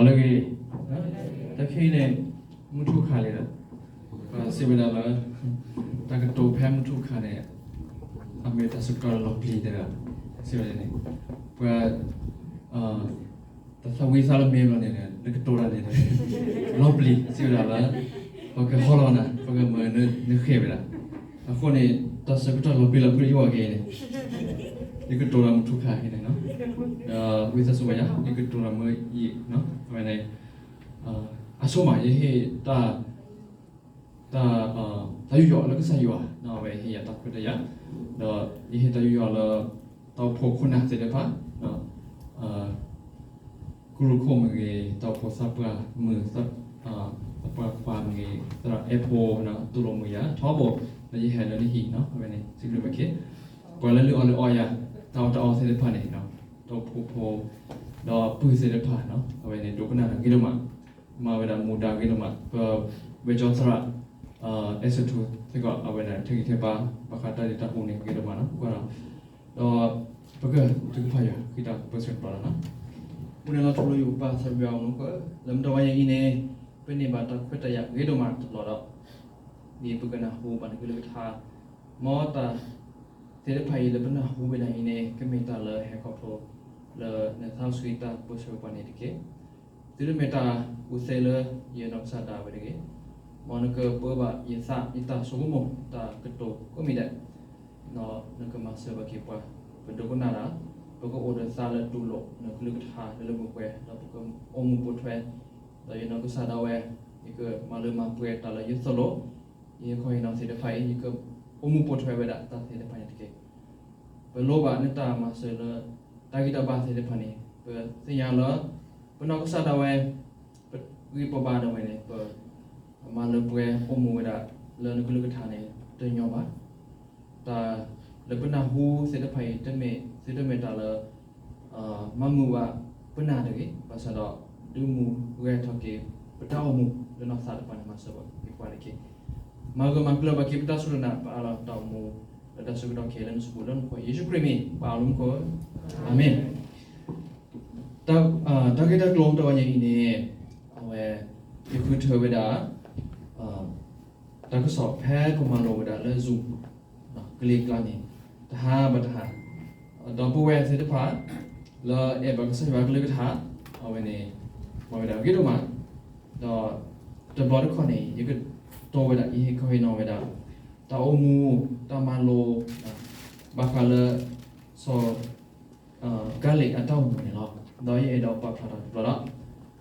လၢဂ့ၤ, တၢ်ခဲအံၤန့ၣ် မုၢ်ထူၣ်ခါလံဒီး ပစံးဝဲဒၣ်လၢ တၢ်ကတိၤဖဲမုၢ်ထူၣ်ခါန့ၣ် အမ့ၢ်တၢ်ဆၢကတီၢ်လီၤပျံၤတဂၤ စံးဝဲဒၣ်န့ၣ် ပှၤ တၢ်သးဝံၣ်သးလၢမ့ၢ်ဘျီန့ၣ် နကတိၤတၢ်န့ၣ် လီၤပျံၤ စံးဝဲဒၣ်လၢ ပကဟီၣ်လီၤနၤ ပကမၤနဃဲၤဝဲဒၣ်. အဃိန့ၣ် တၢ်ဆၢကတီၢ်လီၤပျံၤလီၤဖုးလၢယဂီၢ်က့ၤန့ၣ် ယကတိၤတၢ်မုၢ်ထူၣ်ခါက့ၤန့ၣ်လီၤ. ဝံသးစူၤဝဲယၤ ယကတိၤတၢ်မ့ၢ်ယံၤ အဝဲန့ၣ် အဆိကတၢၢ် ယဟ့ၣ်တၢ် တၢ် တၢ်ယူးယီၣ်လၢကစၢ်ယွၤ အဝဲဟ့ၣ်ယၤတၢ်ခွဲးတၢ်ယာ် ဒီးယဟ့ၣ်တၢ်ယူးယီၣ်လၢ တၢ်အိၣ်ဖှိၣ်ခိၣ်နၢ်သ့ၣ်တဖၣ် ကရူၢ်ခိၣ်မ့ၢ်ဂ့ၤ တၢ်အိၣ်ဖှိၣ်သးပှၢ်မုၣ် သးပှၢ်ခွါမ့ၢ်ဂ့ၤ သရၣ်အဲၣ်ဖိ တူၢ်လိာ်မုာ်ယၤထီဘိ ဒီးယဟဲလၢနဟံၣ် အဝဲန့ၣ် စံးဘျုးဘၣ်က့ၤ ပှၤလၢလုၢ်အီၣ်လုၢ်အီယၤ တၢ်အီၣ်တၢ်အီသ့ၣ်တဖၣ်န့ၣ် တၢ်အိၣ်ဖှိၣ်ဖိ ဒီးပုၢ်သ့ၣ်တဖၣ် အဝဲန့ၣ် ဒိကနၣ်တၢ်ဂ့ၤဒိၣ်မး မၤဝဲဒၣ်မူဒါဂ့ၤဒိၣ်မး ပဝဲၢ်ကၠီသရၣ် အဲၣ်စထူ စ့ၢ်ကီး အဝဲဒၣ်ထဲဂံၢ်ထဲဘါ ဘၣ်ဃးတၢ်ဒဲးတၢ်အူန့ၣ် ဂ့ၤဒိၣ်မးနီၤ ကွၢ်နီၤ ဒီး ပကထုကဖၣ်ယွၤ ဃ့တၢ်ပၢဆှၢတဘျီလီၤနီၤ. အိၣ်န့ၣ်လီၤထူလီၤယိာ်ပၢ်သးဘိယွၤအိၣ်မူက လၢမုၢ်တနံၤညါအံၤန့ၣ် ပန့ၢ်ဘၣ်တၢ်ခွဲးတၢ်ယာ်ဂ့ၤဒိၣ်မးတဘျီဒီး ဒ်ပကနၢ်ဟူဘၣ်နကလုၢ်ကထါ မ်တၢ်သ့ၣ်တဖၣ်အံၤလၢပနၢ်ဟူဝဲဒၣ်အံၤန့ၣ် ကမ့ၢ်တၢ်လၢဟဲခီဖျိ လၢနသးစီဆှံတၢ်ပၢဆှၢပှၤန့ၣ်တက့ၢ်. တုၤမ့ၢ်တၢ်ကူၣ်သ့လၢယနီၢ်ကစၢ်ဒၣ်ဝဲတဂ့ၤ, မ်နကပၢဘၣ်ယသး ယတၢ်ဆိကမိၣ် တၢ်ကတိၤကိးမံၤဒဲး, ဒီးနကမၤစၢၤဘၣ်က့ၤပှၤ ပဒိကနၣ်တၢ်, ပကအိၣ်ဒီးသးလၢတူၢ်လိာ်နကလုၢ်ကထါလၢလၢပှဲၤပှဲၤ, ဒီးပကအိၣ်မူပိာ်ထွဲ, ဒီးယနီၢ်ကစၢ်ဒၣ်ဝဲ ယကမၤလၢမၤပှဲၤတၢ်လၢယသိၣ်လိ, ယဟ့ၣ်ခီဟ့ၣ်နီၤသ့ၣ်တဖၣ်အံၤ ယကအိၣ်မူပိာ်ထွဲဝဲဒၣ်တၢ်သ့ၣ်တဖၣ်န့ၣ်တက့ၢ်. ပလိၣ်ဘၣ်နတၢ်မၤစၢၤလၢ တၢ်ဂံၢ်တၢ်ဘါသ့ၣ်တဖၣ်န့ၣ် ပသ့ၣ်ညါလၢ ပနီၢ်ကစၢ်ဒၣ်ဝဲ ပဂံၢ်ပဘါဒၣ်ဝဲန့ၣ် ပမၤလၢပှဲၤအိၣ်မူဝဲဒၣ်လၢနကလုၢ်ကထါန့ၣ် တညီဘၣ်. တၢ်လၢပနၢ်ဟူသ့ၣ်တဖၣ်အံၤ တမ့ၢ်သုတမ့ၢ်တၢ်လၢ မၤမုာ်ဘၣ်ပနၢ်တဂ့ၤ, ဘၣ်ဆၣ်ဒီး ဒုးမူဂဲၤထီၣ်က့ၤ ပတၢ်အိၣ်မူလၢနီၢ်သးတဖၣ်န့ၣ် မၤစၢၤဘၣ်က့ၤပှၤတက့ၢ်. မၤဂၢၢ်မၤကျၢၤဘၣ်က့ၤပတၢ်စူၢ်တၢ်နာ် ပအၢၣ်လီၤတၢ်အိၣ်မူ လၢတၢ်ဆၢကတီၢ်ခဲအံၤလၢနစုပူၤလၢနဖိယ့ၣ်ၡူးခရံာ်မံၤ ပၢ်လၢမူခိၣ်, အၤမ့ၣ်. တၢ်ဂ့ၢ်တၢ်ကျိၤတဂီၢ်ညါအံၤန့ၣ် အဝဲ ယဃုထၢဝဲဒၣ် တၢ်ကစီၣ်ဖဲပမၤလိဝဲဒၣ်လၢ Zoom ကလံၤကျါန့ၣ် တဟါဘၣ်တဟါ, ဒီပုၢ်ဝဲၢ်သ့ၣ်တဖၣ် လၢအဲၣ်ဘၣ်ကစၢ်ယွၤကလုၢ်ကထါ အဝဲန့ၣ် မၤဝဲဒၣ်ဂ့ၤဒိၣ်မး, ဒီးတဘျီတခီၣ်န့ၣ် ယကတိၤဝဲဒၣ် ယဟ့ၣ်ခီဟ့ၣ်နီၤဝဲဒၣ် တၢ်အိၣ်မူ တၢ်မၤလိ ဘၣ်ဃးလၢ စီၤ ကၤလံးအတၢ်အိၣ်မူန့ၣ်လီၤ. ဒီးယအဲၣ်ဒိးပာ်ဖျါထီၣ်တဘျီဒီး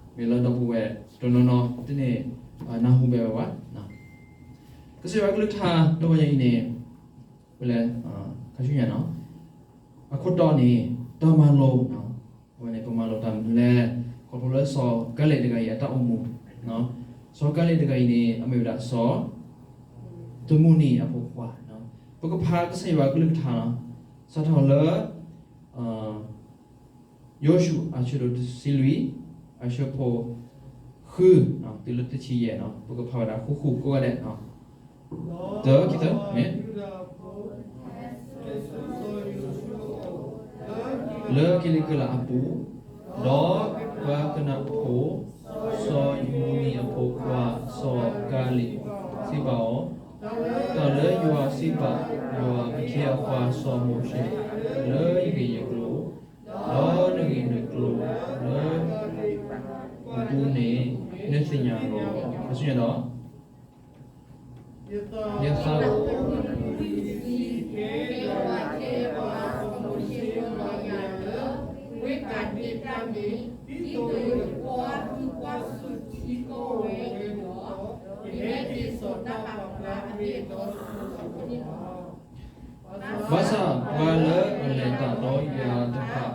မ့ၢ်လၢဒီပုၢ်ဝဲၢ်တနီၤနီၤ တန့ၢ်နၢ်ဟူဘၣ်ဝဲဘၣ်. ကစၢ်ယွၤကလုၢ်ကထါတဂီၢ်ညါအံၤန့ၣ် ပလဲၤ ခါဆူညါနီၤ အခိၣ်တီန့ၣ် တၢ်မၤလိ အဝဲန့ၣ် ပမၤလိတၢ်မနုၤလဲၣ်, ခီဖျိလၢစီၤကၤလံးတဂၤအံၤအတၢ်အိၣ်မူ, စီၤကၤလံးတဂၤအံၤန့ၣ် အမ့ၢ်ဝဲဒၣ်စီၤ သမူနံၤအဖိခွါ, ပကဖးကစၢ်ယွၤကလုၢ်ကထါနီၤ, စးထီၣ်လၢ ယိၤၡူ အဆၢဒိၣ်တဆံလွံၢ် အဆၢဖိ ဃု တုၤလၢတဆံယဲၢ်နီၤ, ပကဖးဝဲဒၣ်ဃူဃူကိးဂၤဒဲး, တၢ ခံ သၢ မ့ၢ် လၢကံလံးကလးအပူၤ, ဒီးပှၤကနၣ်ဖိ စီၤသမူနံၤအဖိခွါ စီၤကၤလံးစံးဘၣ်အီၤ, တၢ်လၢယွၤစံးဘၣ် ယွၤအခ့အပှၤစီၤမိၤၡ့ လၢယဂ့ၢ်ယကျိၤ, ဒီးနဂ့ၢ်နကျိၤလၢ အပူၤန့ၣ် နသ့ၣ်ညါလီၤ. ပဆူညါဒီး ယသး ဘၣ်ဆၣ်ပှၤလၢအလဲၤတၢ်ဒီးယၤတဖၣ်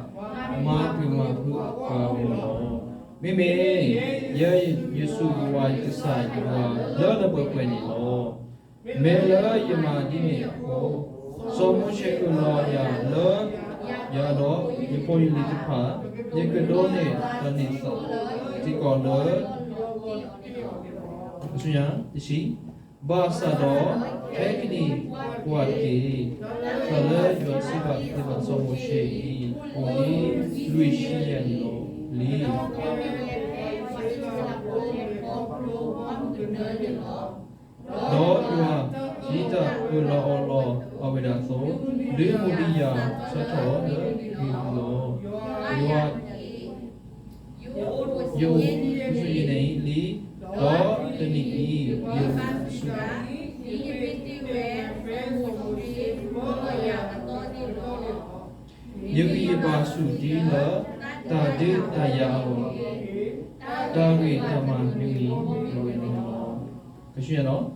မၤပျံၤမၤဖုးပှၤဂီၢ်လီၤ. မ့မ့ၢ် ယဲယစူးယဝးယကစၢ်ယွၤလၢလၢပှဲၤပှဲၤန့ၣ်လီၤ. မ့ၢ်လၢယမၤဒ်န့ၣ်အဃိ, စီၤမိၤၡ့အၢၣ်လီၤယၤလၢ ယၤဒီးယဖိယလံၤတဖၣ်, ယကဒိးန့ၢ်တၢ်န့ၢ်သါစ့ၢ်ကီးလၢ တဆံ, ဘၣ်ဆၣ်ဒီး ဟဲကနံၣ်ပှၤတက့ၢ်. တၢ်လၢယွၤစံးဘၣ်ကသ့ဘၣ်စီၤမိၤၡ့အံၤ အိၣ်ဒံးလွံၢ်ဆံယဲၢ်နံၣ်လီၤ. လံ ဒီးယွၤဒ်တၢ်အၢၣ်လီၤအီလီၤအဝဲဒၣ်အသိး, ဒုးအိၣ်ဒံးယၤဆၢထီၣ်လၢအဂ့ၤအလီၢ်, ယွၤ ယအိၣ်ဆူယနဲၣ်အံၤလံ, ဒီးတနံၤအံၤ ယဘၣ်စူၢ် ဒ်ယမ့ၢ်တ့ၢ်ဝဲ အမိၢ်အ့ၣ် လၢယၤအသိးန့ၣ်လီၤ. ယဂံၢ်ယဘါဆူၣ်တ့ၢ်လၢ တၢ်ဒုးတၢ်ယၤအဂီၢ်, တၢ်ဂ့ၤတၢ်မၤမ့ၢ်ဂ့ၤ လၢဝဲန့ၣ်လီၤ. ကဆူညါလီၤ.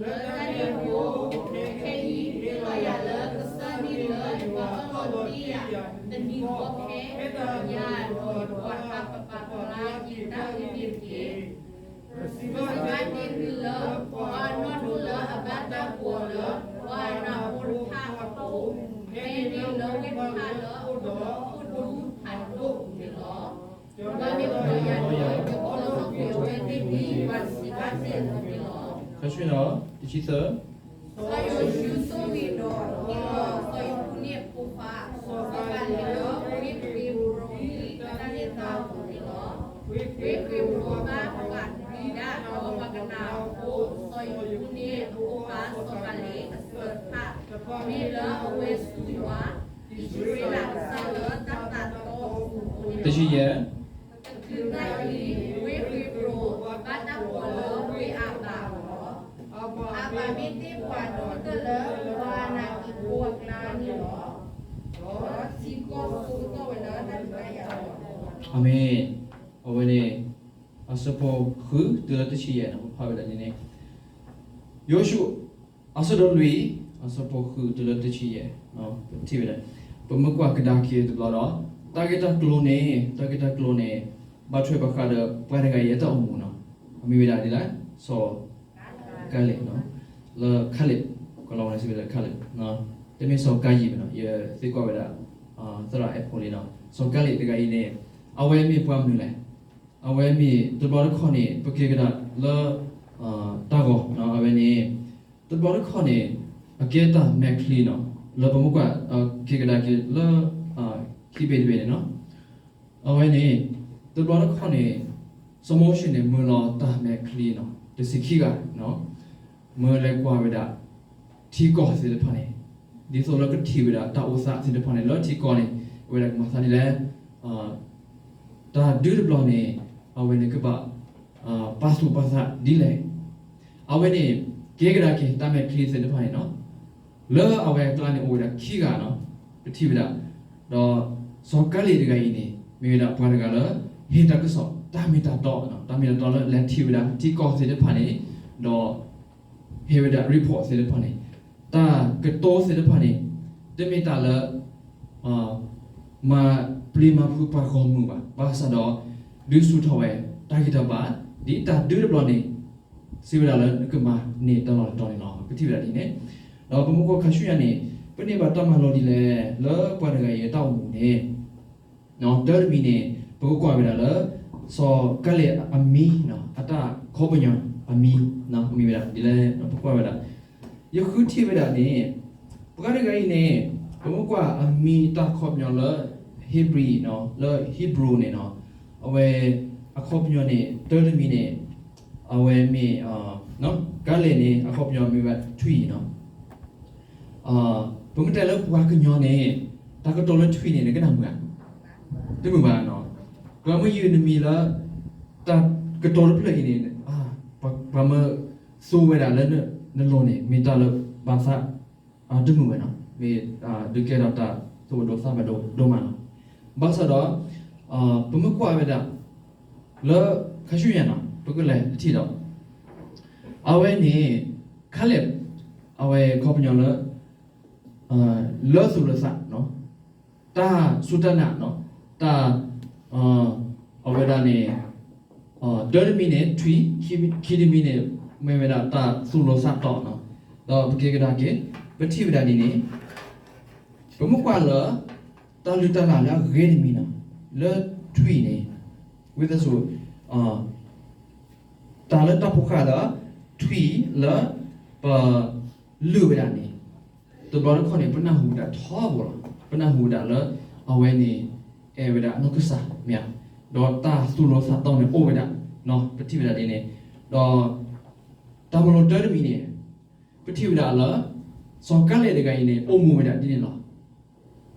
လၢတၢ်န့ၣ်အဃိ ခဲအံၤ ဟ့ၣ်လီၤယၤလၢကစၢ်န့ၣ်လၢယွၤအၢၣ်လီၤတ့ၢ်ယၤ တနံၤဃီခဲ ယၤဒီးယပှၤဟးပပာ်ဖျါယတၢ်အုၣ်က့ၤခီၣ်က့ၤ, ပစံးဘျုးဘၣ်တ့ၢ်သုလၢပှၤနီၢ်ဒိၣ်လၢအဘၣ်တၢ်ကိးအီၤလၢ ပှၤနၢ်ဟူတဖၣ်အပူၤ, ဖဲန့ၣ်လၢဝ့ၢ်တဖၣ်လၢအိၣ်ဒီးခိၣ်ဒူဖးဒိၣ်အပူၤန့ၣ်လီၤ. ဒီးမ့ၢ်ပှၤယၤဒီး ယဖိလၢဟီၣ်ခိၣ်အဝဲသ့ၣ်န့ၣ် ပှၤစံးဘၣ်စ့ၢ်ကီးန့ၣ်လီၤ. ခါဆူညါ တဆံသၢ စီၤယိၤၡူသိၣ်ဂ့ၤဒီးဟ့ၣ်လီၤစီၤယိၤၡူန့ၣ်အဖိခွါ စီၤကၤလ့းလၢဝ့ၢ်ဃ့းဘြိၣ်အံၤ အတၢ်ဟ့ၣ်သါအီၤန့ၣ်လီၤ. ဝ့ၢ်ဃ့းဘြိၣ်ဘၣ်ပှၤတကံဒၣ် ဒီးပှၤကနၣ်အဖိစီၤယိၤၡူန့ၣ်အဖိခွါစီၤကၤလ့းအစၢၤတဖၣ် မ့ၢ်လၢအဝဲဆူယွၤ အံၣ်စရ့လးကစၢ်လၢတၢ်သးတီအပူၤန့ၣ်လီၤ. တဆံယဲၢ် တချုးတၢ်အံၤ ဝ့ၢ်ဃ့းဘြိၣ်ဘၣ်တၢ်ကိးလၢဝ့ၢ်အၤဘးလီၤ. အၤဘးမ့ၢ်တ့ၢ်ပှၤဒိၣ်ကတၢၢ်လၢပှၤအနးက့ၤဖိအကျါန့ၣ်လီၤ. ဒီးထံကီၢ်ဆိကတီၢ်ဝဲလၢတၢ်ဒုးတၢ်ယၤလီၤ. အၤမ့ၣ်. အဝဲန့ၣ် အဆၢဖိဃုတုၤလၢတဆံယဲၢ်န့ၣ် ပဖးဝဲဒၣ်န့ၣ်န့ၣ် ယိၤၡူ အဆၢဒိၣ်လွံၢ် အဆၢဖိဃုတုၤလၢတဆံယဲၢ် ပထံၣ်ဝဲဒၣ် ပမ့ၢ်ကွၢ်ကဒါက့ၤတဘျီဒီး တၢ်ဂ့ၢ်တၢ်ကျိၤန့ၣ် တၢ်ဂ့ၢ်တၢ်ကျိၤန့ၣ် ဘၣ်ထွဲဘၣ်ဃးဒီးပှၤတဂၤအံၤအတၢ်အိၣ်မူနီၤ အမ့ၢ်ဝဲဒၣ်ဒ်လဲၣ် စီၤ ကၤလ့း လၢ Caleb ကလီၤဝဲစံးဝဲဒၣ် Caleb တမ့ၢ်စီၤကၤယံၣ်ဘၣ်နီၤ ယသ့ကွၢ်ဝဲဒၣ် သရၣ်အဲၣ်ဖိလံနီၤ စီၤကၤလ့းတဂၤအံၤန့ၣ် အဝဲမ့ၢ်ပှၤမနုၤလဲၣ် အဝဲမ့ၢ်တဘျီတခီၣ်န့ၣ် ပကဲကဒါလၢ တၢ်ဂီၤ အဝဲန့ၣ် တဘျီတခီၣ်န့ၣ် အကဲတၢ်မဲာ်ချံနီၤ လၢပမ့ၢ်ကွၢ် ကဲကဒါက့ၤလၢ ခံဘ့ၣ်တဘ့ၣ်န့ၣ်နီၤ အဝဲန့ၣ် တဘျီတခီၣ်န့ၣ် စီၤမိၤၡ့န့ၣ် မၢလီၤတၢ်မဲာ်ချံနီၤ တဆံခံဂၤ မၢလဲၤကွၢ်ဝဲဒၣ် ထံကီၢ်သ့ၣ်တဖၣ်န့ၣ် ဒ်သိးလၢကထံၣ်ဝဲဒၣ်တၢ်အိၣ်သးသ့ၣ်တဖၣ်န့ၣ် လၢထံကီၢ်န့ၣ် အဝဲဒၣ်ကမၤသးဒ်လဲၣ် တၢ်ဒုးတဘျီန့ၣ် အဝဲန့ၣ်ကဘၣ် ပာ်သူၣ်ပာ်သးဒ်လဲၣ် အဝဲန့ၣ် ကဲကဒါက့ၤတၢ်မဲာ်ချံသ့ၣ်တဖၣ်န့ၣ်နီၤ လၢအဝဲအကျါန့ၣ်အိၣ်ဝဲဒၣ်ခံဂၤနီၤ ပထံၣ်ဝဲဒၣ် ဒီးစီၤကၤလ့းတဂၤအံၤန့ၣ် မ့ၢ်ဝဲဒၣ်ပှၤတဂၤလၢ ဟ့ၣ်တၢ်ကစီၣ် တၢ်မ့ၢ်တၢ်တီ တၢ်မ့ၢ်တၢ်တီလၢလဲၤထံၣ်ဝဲဒၣ်ထံကီၢ်သ့ၣ်တဖၣ်န့ၣ် ဒီး ဟ့ၣ်ဝဲဒၣ် report သ့ၣ်တဖၣ်န့ၣ် တၢ်ကတိၤသ့ၣ်တဖၣ်န့ၣ် တမ့ၢ်တၢ်လၢ မၤပျံၤမၤဖုးပှၤဂီၢ်မုၢ်ဘၣ်. ဘၣ်ဆၣ်ဒီး ဒုးဆူၣ်ထီၣ်ဝဲ တၢ်ဂံၢ်တၢ်ဘါ ဒ်တၢ်ဒုးတဘျီန့ၣ် စံးဝဲဒၣ်လၢနကမၤန့ၢ်တၢ်လီၢ်တတီၤန့ၣ်လီၤ. ပထံၣ်ဝဲဒၣ်ဒ်န့ၣ် ဒီးပမ့ၢ်ကွၢ်ခါဆူညါန့ၣ် ပန့ၢ်ဘၣ်တၢ်မၤလိဒ်လဲၣ် လၢပှၤတဂၤအံၤအတၢ်အိၣ်မူန့ၣ် တၢ်တမံၤန့ၣ် ပကကွၢ်ဝဲဒၣ်လၢ စီၤကၤလ့းအမံၤ အတၢ်ခီပညီအမံၤ မ့ၢ်ဝဲဒၣ်ဒ်လဲၣ် ပကွၢ်ဝဲဒၣ် ယဃုထံၣ်ဝဲဒၣ်န့ၣ် ပှၤတဂၤအံၤန့ၣ် ပမ့ၢ်ကွၢ်အမံၤတၢ်ခီပညီလၢ Hebrew နီၤ လၢ Hebrew န့ၣ်နီၤ အဝဲ အခီပညီန့ၣ် တၢတမံၤန့ၣ် အဝဲမ့ၢ် ကၤလ့းန့ၣ် အခီပညီမ့ၢ်ဝဲထွံၣ်နီၤ ပမ့ၢ်တဲလၢပှၤကညီန့ၣ် တၢ်ကတိၤလၢထွံၣ်န့ၣ် နကနၣ်မုာ်ဧါ တမုာ်ဘၣ်နီၤ ပှၤမ့ၢ်ယုာ်နမံၤလၢ တၢ်ကတိၤတဖျၢၣ်အံၤန့ၣ် ပှၤမ့ၢ်သိဝဲဒၣ်လၢနလိၤန့ၣ် မ့ၢ်တၢ်လၢဘၣ်သး တမုာ်ဝဲနီၤ မ့ၢ်ဒုးကဲထီၣ်တၢ်သူၣ်ဒိၣ်သးဘၣ်ဒိဒိၣ်မးလီၤ. ဘၣ်ဆၣ်ဒီး ပမ့ၢ်ကွၢ်ဝဲဒၣ် လၢခါဆူညါနီၤ ပကလဲၤထံၣ်ဒီး အဝဲန့ၣ် Caleb အဝဲခီပညီလၢ လၢသူၣ်လၢသး တၢ်စူၢ်တၢ်နာ်နီၤ တၢ် အဝဲဒၣ်န့ၣ် တၢတမံၤန့ၣ် ထွံၣ် ခံတမံၤန့ၣ် မ့ၢ်ဝဲဒၣ်တၢ်သူၣ်လီၤသးတီနီၤ ဒီးပကဲကဒါက့ၤ ပထံၣ်ဝဲဒၣ်ဒ်န့ၣ် ပမ့ၢ်ကွၢ်လၢ တၢ်လုၢ်တၢ်လၢ်လၢအဂ့ၤတမံၤနီၤ လၢထွံၣ်န့ၣ် ဝံသးစူၤ တၢ်လၢတၢ်ဖိဃၢ်လၢ ထွံၣ်လၢ ပ လုၢ်ဝဲဒၣ်န့ၣ် တဘျီတခီၣ်န့ၣ် ပနၢ်ဟူဝဲဒၣ်ထီဘိလီၤ. ပနၢ်ဟူဝဲဒၣ်လၢ အဝဲန့ၣ် အဲၣ်ဝဲဒၣ်အနီၢ်ကစၢ်မ့ၢ်ဧါ. ဒီးတၢ်သူၣ်လီၤသးတီန့ၣ်အိၣ်ဝဲဒၣ်, ပထံၣ်ဝဲဒၣ်ဒ်န့ၣ်, ဒီးတၢ်မၤလိတၢ်တမံၤန့ၣ် ပထံၣ်ဝဲဒၣ်လၢ စီၤကၤလ့းတဂၤအံၤန့ၣ် အိၣ်မူဝဲဒၣ်ဒ်န့ၣ်လီၤ.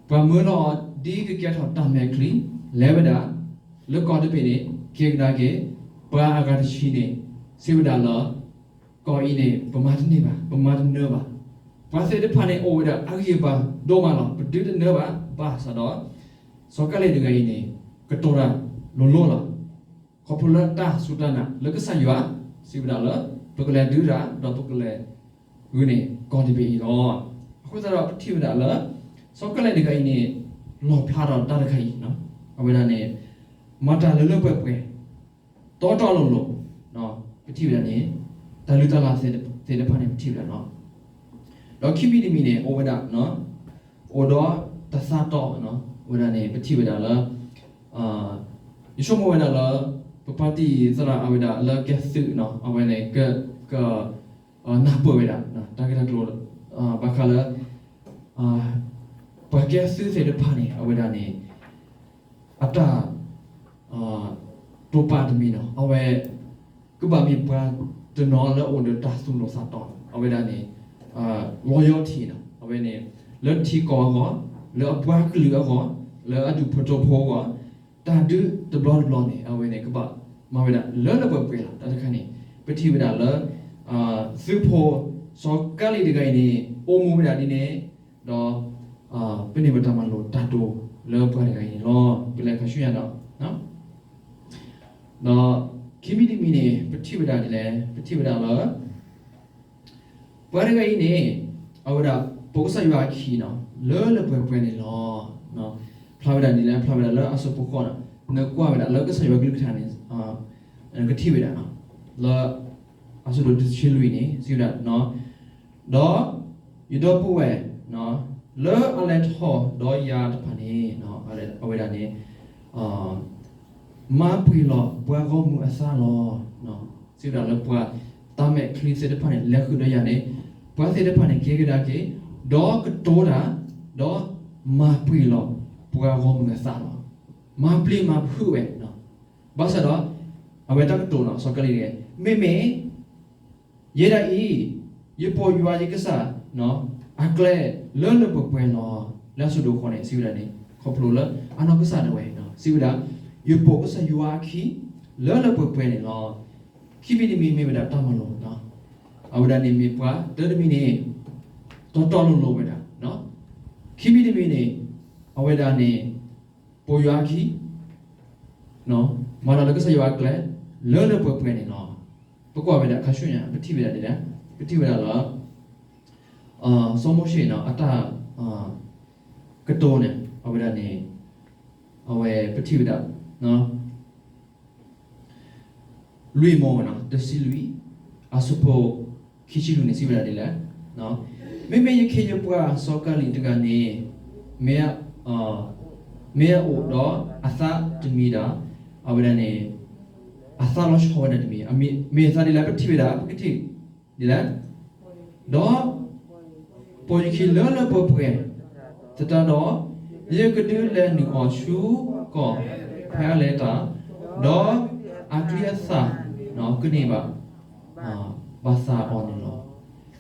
ပှၤမၢလီၤအီၤဒ်ကကဲထီၣ်တၢ်မဲာ်ချံ လဲၤဝဲဒၣ် လၢကီၢ်တဘ့ၣ်န့ၣ် ကဲကဒါက့ၤ ပှၤအဂၤတဆံန့ၣ် စံးဝဲဒၣ်လၢ ကီၢ်အံၤန့ၣ် ပမၤတန့ၢ်ဘၣ်, ပမၤတနၢဘၣ်. ပှၤသ့ၣ်တဖၣ်န့ၣ် အိၣ်ဝဲဒၣ်အဂံၢ်အဘါဒိၣ်မးလီၤ. ပဒုးတနၢဘၣ်, ဘၣ်ဆၣ်ဒီး စီၤကၤလ့းတဂၤအံၤန့ၣ် ကတိၤတၢ်လိၤလိၤလီၤ. ခီဖျိလၢတၢ်စူၢ်တၢ်နာ်လၢကစၢ်ယွၤ စံးဝဲဒၣ်လၢ ပကလဲၤဒုးတၢ် ဒီးပကလဲၤ ဂုာ်န့ၢ်ကီၢ်တဘ့ၣ်အံၤလီၤ. အဃိသတးဒီးပထံၣ်ဝဲဒၣ်လၢ စီၤကၤလ့းတဂၤအံၤန့ၣ် လီၣ်ဖျါထီၣ်တၢ်တခါအံၤ, အဝဲဒၣ်န့ၣ် မၤတၢ်လၢလၢပှဲၤပှဲၤ တီတီလိၤလိၤ, ပထံၣ်ဝဲဒၣ်န့ၣ် တၢ်လုၢ်တၢ်လၢ်သ့ၣ်တဖၣ်န့ၣ် ပထံၣ်ဝဲဒၣ်လီၤ. ဒီးခံမံၤတမံၤန့ၣ် အိၣ်ဝဲဒၣ် အိၣ်ဒီးတၢ်သးတီ, အဝဲဒၣ်န့ၣ် ပထံၣ်ဝဲဒၣ်လၢ ယဆိကမိၣ်ဝဲဒၣ်လၢ ပပၢ်တံၢ်သရၣ်အဝဲဒၣ်လၢကဲသုး အဝဲန့ၣ် က က နၢ်ပၢၢ်ဝဲဒၣ် တၢ်ဂ့ၢ်တၢ်ကျိၤ ဘၣ်ဃးလၢ ပှၤကဲသုးသ့ၣ်တဖၣ်န့ၣ် အဝဲဒၣ်န့ၣ် အတၢ် တိာ်ပာ်တမံၤန့ၣ် အဝဲ ကဘၣ်မ့ၢ်ပှၤတနီၤလၢအိၣ်ဒီးတၢ်သူၣ်လီၤသးတီ, အဝဲဒၣ်န့ၣ် loyalty န့ၣ် အဝဲန့ၣ် လၢထံကီၢ်အဂီၢ်, လၢအပှၤကလုာ်အဂီၢ်, လၢအဒူၣ်ဖိထၢဖိအဂီၢ်, တၢ်ဒုးတဘျီတဘျီန့ၣ် အဝဲန့ၣ် ကဘၣ်မၤဝဲဒၣ်လၢလၢပှဲၤပှဲၤလီၤ. တၢ်တခါန့ၣ် ပထံၣ်ဝဲဒၣ်လၢ သုးဖိ စီၤကၤလ့းတဂၤအံၤန့ၣ် အိၣ်မူဝဲဒၣ်ဒ်န့ၣ် ဒီး ပန့ၢ်ဘၣ်တၢ်မၤလိာ်တၢ်တိာ်လၢပှၤတဂၤအံၤန့ၣ်လီၤ. ပလဲၤခါဆူညါဒီး ဒီးခံမံၤတမံၤန့ၣ် ပထံၣ်ဝဲဒၣ်ဒ်လဲၣ်, ပထံၣ်ဝဲဒၣ်လၢ ပှၤတဂၤအံၤန့ၣ် အဝဲဒၣ်ပိာ်ကစၢ်ယွၤအခံန့ၣ် လၢလၢပှဲၤပှဲၤန့ၣ်လီၤ. ဖျါဝဲဒၣ်ဒ်လဲၣ်, ဖျါဝဲဒၣ်လၢအဆၢဖိဃိးန့ၣ် နကွၢ်ဝဲဒၣ်လၢကစၢ်ယွၤကလုၢ်ကထါန့ၣ် ကထံၣ်ဝဲဒၣ် လၢ အဆၢဒိၣ်တဆံလွံၢ်န့ၣ် စံးဝဲဒၣ် ဒီးယဒီပုၢ်ဝဲၢ် လၢအလဲၤထီၣ်ဒီးယၤတဖၣ်န့ၣ် အဝဲဒၣ်န့ၣ် မၤပှ့ၤလီၤပှၤဂီၢ်မုၢ်အသးလီၤ. စံးဝဲဒၣ်လၢပှၤတၢ်မဲာ်ချံသ့ၣ်တဖၣ်န့ၣ် လဲၤဃုာ်ဒီးယၤန့ၣ် ပှၤသ့ၣ်တဖၣ်န့ၣ် ကဲကဒါက့ၤ ဒီးကတိၤတၢ် ဒီးမၤပှ့ၤလီၤပှၤဂီၢ်မုၢ်အသးလီၤ. မၤပျံၤမၤဖုးဝဲ ဘၣ်ဆၣ်ဒီး အဝဲတၢ်ကတိၤန့ၣ် စီၤကၤလ့းတဂၤ မ့မ့ၢ် ယဲဒၣ်အံၤ ယပိာ်ယွၤယကစၢ် အကျဲလၢလၢပှဲၤပှဲၤလီၤ. လၢအဆၢဒိၣ်ဃိးန့ၣ် စံးဝဲဒၣ်န့ၣ် ခီဖျိလၢအနီၢ်ကစၢ်ဒၣ်ဝဲ စံးဝဲဒၣ် ယပိာ်ကစၢ်ယွၤအခံ လၢလၢပှဲၤပှဲၤန့ၣ်လီၤ. ခံမံၤတမံၤမ့ၢ်ဝဲဒၣ်တၢ်မၤလိာ် အဝဲဒၣ်န့ၣ်မ့ၢ်ပှၤတၢတမံၤန့ၣ် တီတီလိၤလိၤဝဲဒၣ် ခံမံၤတမံၤန့ၣ် အဝဲဒၣ်န့ၣ် ပိာ်ယွၤအခံ မၤတၢ်လၢကစၢ်ယွၤအကျဲ လၢလၢပှဲၤပှဲၤန့ၣ်လီၤ. ပကွၢ်ဝဲဒၣ်ခါဆူညါ ပထံၣ်ဝဲဒၣ်ဒ်လဲၣ်, ပထံၣ်ဝဲဒၣ်လၢ စီၤမိၤၡ့န့ၣ် အတၢ်ကတိၤန့ၣ် အဝဲဒၣ်န့ၣ် အဝဲပထံၣ်ဝဲဒၣ် လွံၢ်မိၢ် တဆံလွံၢ် အဆၢဖိခံဆံလွံၢ်န့ၣ် စံးဝဲဒၣ်ဒ်လဲၣ်, မ့မ့ၢ်ယခ့ယပှၤစီၤကၤလ့းတဂၤန့ၣ် မ့ၢ် မ့ၢ်အအိၣ်ဒီးအသးတမံၤဒီး အဝဲဒၣ်န့ၣ် အသးလီၤဆီဝဲဒၣ်တမံၤ မ့ၢ်အသးဒ်လဲၣ် ပထံၣ်ဝဲဒၣ် ပကထံၣ်ဒ်လဲၣ် ဒီး ပိာ်ယခံလၢလၢပှဲၤပှဲၤ သတးဒီး ယကဒုးလဲၤနုာ်အီၤဆူကီၢ်ဖဲအလဲၤတၢ်, ဒီးအချံအသၣ်ကန့ၢ်ဘၣ် ဘၣ်သးအီၤန့ၣ်လီၤ.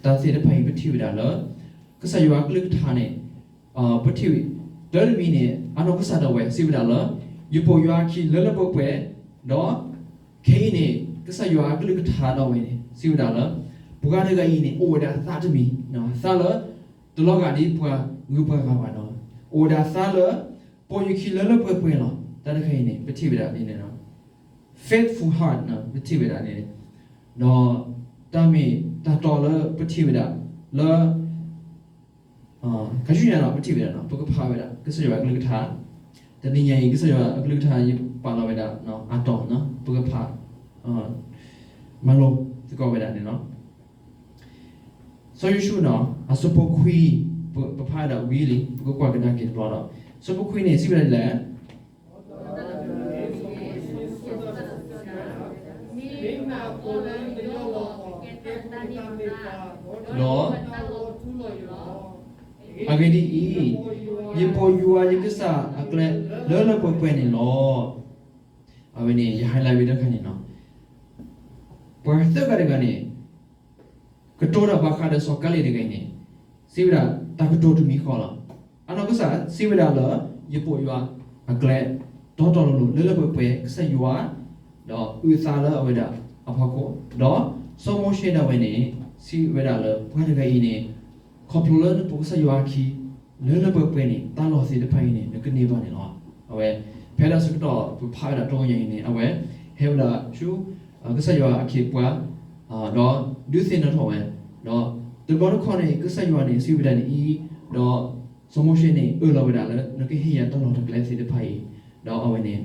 တၢ်သ့ၣ်တဖၣ်အံၤ ပထံၣ်ဝဲဒၣ်လၢ ကစၢ်ယွၤအကလုၢ်ကထါန့ၣ် ပထံၣ်ဝဲ တၢ်တမံၤန့ၣ် အနီၢ်ကစၢ်ဒၣ်ဝဲစံးဝဲဒၣ်လၢ ယပိာ်ယွၤအခံလၢလၢပှဲၤပှဲၤ, ဒီး ခဲအံၤန့ၣ် ကစၢ်ယွၤအကလုၢ်ကထါဒၣ်ဝဲန့ၣ် စံးဝဲဒၣ်လၢ ပှၤတဂၤအံၤန့ၣ် အိၣ်ဝဲဒၣ်သးတမံၤ, သးလၢ တလီၤဂာ်ဒ်ပှၤဂုၤပှၤဂၤဘၣ်ဒီး အိၣ်ဝဲဒၣ်သးလၢ ပိာ်ယခံလၢလၢပှဲၤပှဲၤလီၤ. တၢ်တခါအံၤန့ၣ် ပထံၣ်ဝဲဒၣ်န့ၣ် faithful heart ပထံၣ်ဝဲဒၣ်န့ၣ် ဒီး တၢ်မ့ၢ်တၢ်တီလၢပထံၣ်ဝဲဒၣ်လၢ ခါဆူညါဒီး ပထံၣ်ဝဲဒၣ် ပကဖးဝဲဒၣ် ကစၢ်ယွၤအကလုၢ်ကထါ, တနံၤညါအံၤ ကစၢ်ယွၤအကလုၢ်ကထါ ယပာ်လီၤဝဲဒၣ် အတီၢ် ပကဖး မၤလိသကိးဝဲဒၣ်န့ၣ်လီၤ. စီၤယိၤၡူန့ၣ် အဆၢဖိခွံ ပဖးဝဲဒၣ်ဝံၤလံ ပကကွၢ်ကဒါက့ၤတဘျီဒီး ဆၢဖိခွံန့ၣ် စံးဝဲဒၣ်ဒ်လဲၣ် ဒီး အဂ့ၢ်ဒ်အံၤ, ယပိာ်ယွၤယကစၢ်အကျဲလၢလၢပှဲၤပှဲၤန့ၣ်လီၤ. အဝဲန့ၣ် ယ highlight ဝဲတခါန့ၣ်လီၤ. ပှၤသၢဂၤတဂၤန့ၣ် ကတိၤတၢ်ဘၣ်ဃးဒီးစီၤကၤလံၤတဂၤအံၤန့ၣ် စံးဝဲဒၣ်တၢ်ကတိၤတမံၤဃီလီၤ. အနီၢ်ကစၢ်စံးဝဲဒၣ်လၢ ယပိာ်ယွၤအကျဲ တီတီလိၤလိၤ လၢလၢပှဲၤပှဲၤ ကစၢ်ယွၤ ဒီးအုၣ်သးလၢအဝဲဒၣ်အဖီခိၣ်, ဒီးစီၤမိၤၡ့ဒၣ်ဝဲန့ၣ် စံးဝဲဒၣ်လၢပှၤတဂၤအံၤန့ၣ် ခီဖျိလၢနပိာ်ကစၢ်ယွၤအခံ လၢလၢပှဲၤပှဲၤန့ၣ် တၢ်လီၢ်သ့ၣ်တဖၣ်အံၤန့ၣ် နကန့ၢ်ဘၣ်န့ၣ်လီၤ. အဝဲ ဖဲတၢ်ဆၢကတီၢ်ပဖးဝဲဒၣ်တနံၤအံၤန့ၣ် အဝဲ ဟဲဝဲဒၣ်ဆူ ကစၢ်ယွၤအခ့အပှၤ ဒီးဒုးသ့ၣ်နီၣ်ထီၣ်ဝဲ, ဒီးတဘျီတခီၣ်န့ၣ် ကစၢ်ယွၤန့ၣ် စံးဝဲဒၣ်ဒ်အံၤ, ဒီးစီၤမိၤၡ့န့ၣ် အၢၣ်လီၤဝဲဒၣ်လၢ နကဟ့ၣ်ယၤတၢ်လီၢ်တၢ်ကျဲသ့ၣ်တဖၣ်အံၤ, ဒီးအဝဲန့ၣ်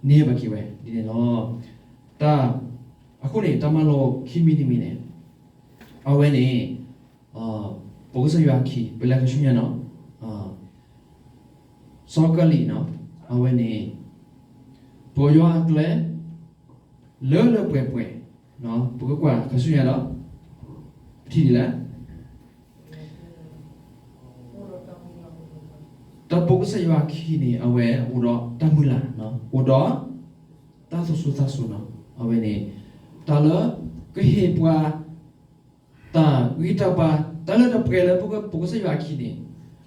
န့ၢ်ဘၣ်က့ၤဝဲဒ်န့ၣ်လီၤ. တၢ်, အဃိန့ၣ် တၢ်မၤလိခံမံၤတမံၤန့ၣ် အဝဲန့ၣ် ပိာ်ကစၢ်ယွၤအခံ ပလဲၤခါဆူညါနီၤ, စီၤကၤလံၤနီၤ, အဝဲန့ၣ် ပိာ်ယွၤအကျဲ လၢလၢပှဲၤပှဲၤ, ပကကွၢ်ခါဆူညါဒီး ပထံၣ်ဒ်လဲၣ်, တၢ်ပိာ်ကစၢ်ယွၤအခံန့ၣ် အဝဲအိၣ်ဒီးတၢ်မုၢ်လၢ်, အိၣ်ဒီးတၢ်သူၣ်စူၤသးစူၤနီၤ, အဝဲန့ၣ် တၢ်လၢ ကဟ့ၣ်ပှၤ တၢ်ဂံၢ်တၢ်ဘါ တၢ်လၢတၢ်ပှဲၤလၢပကပိာ်ကစၢ်ယွၤအခံန့ၣ်,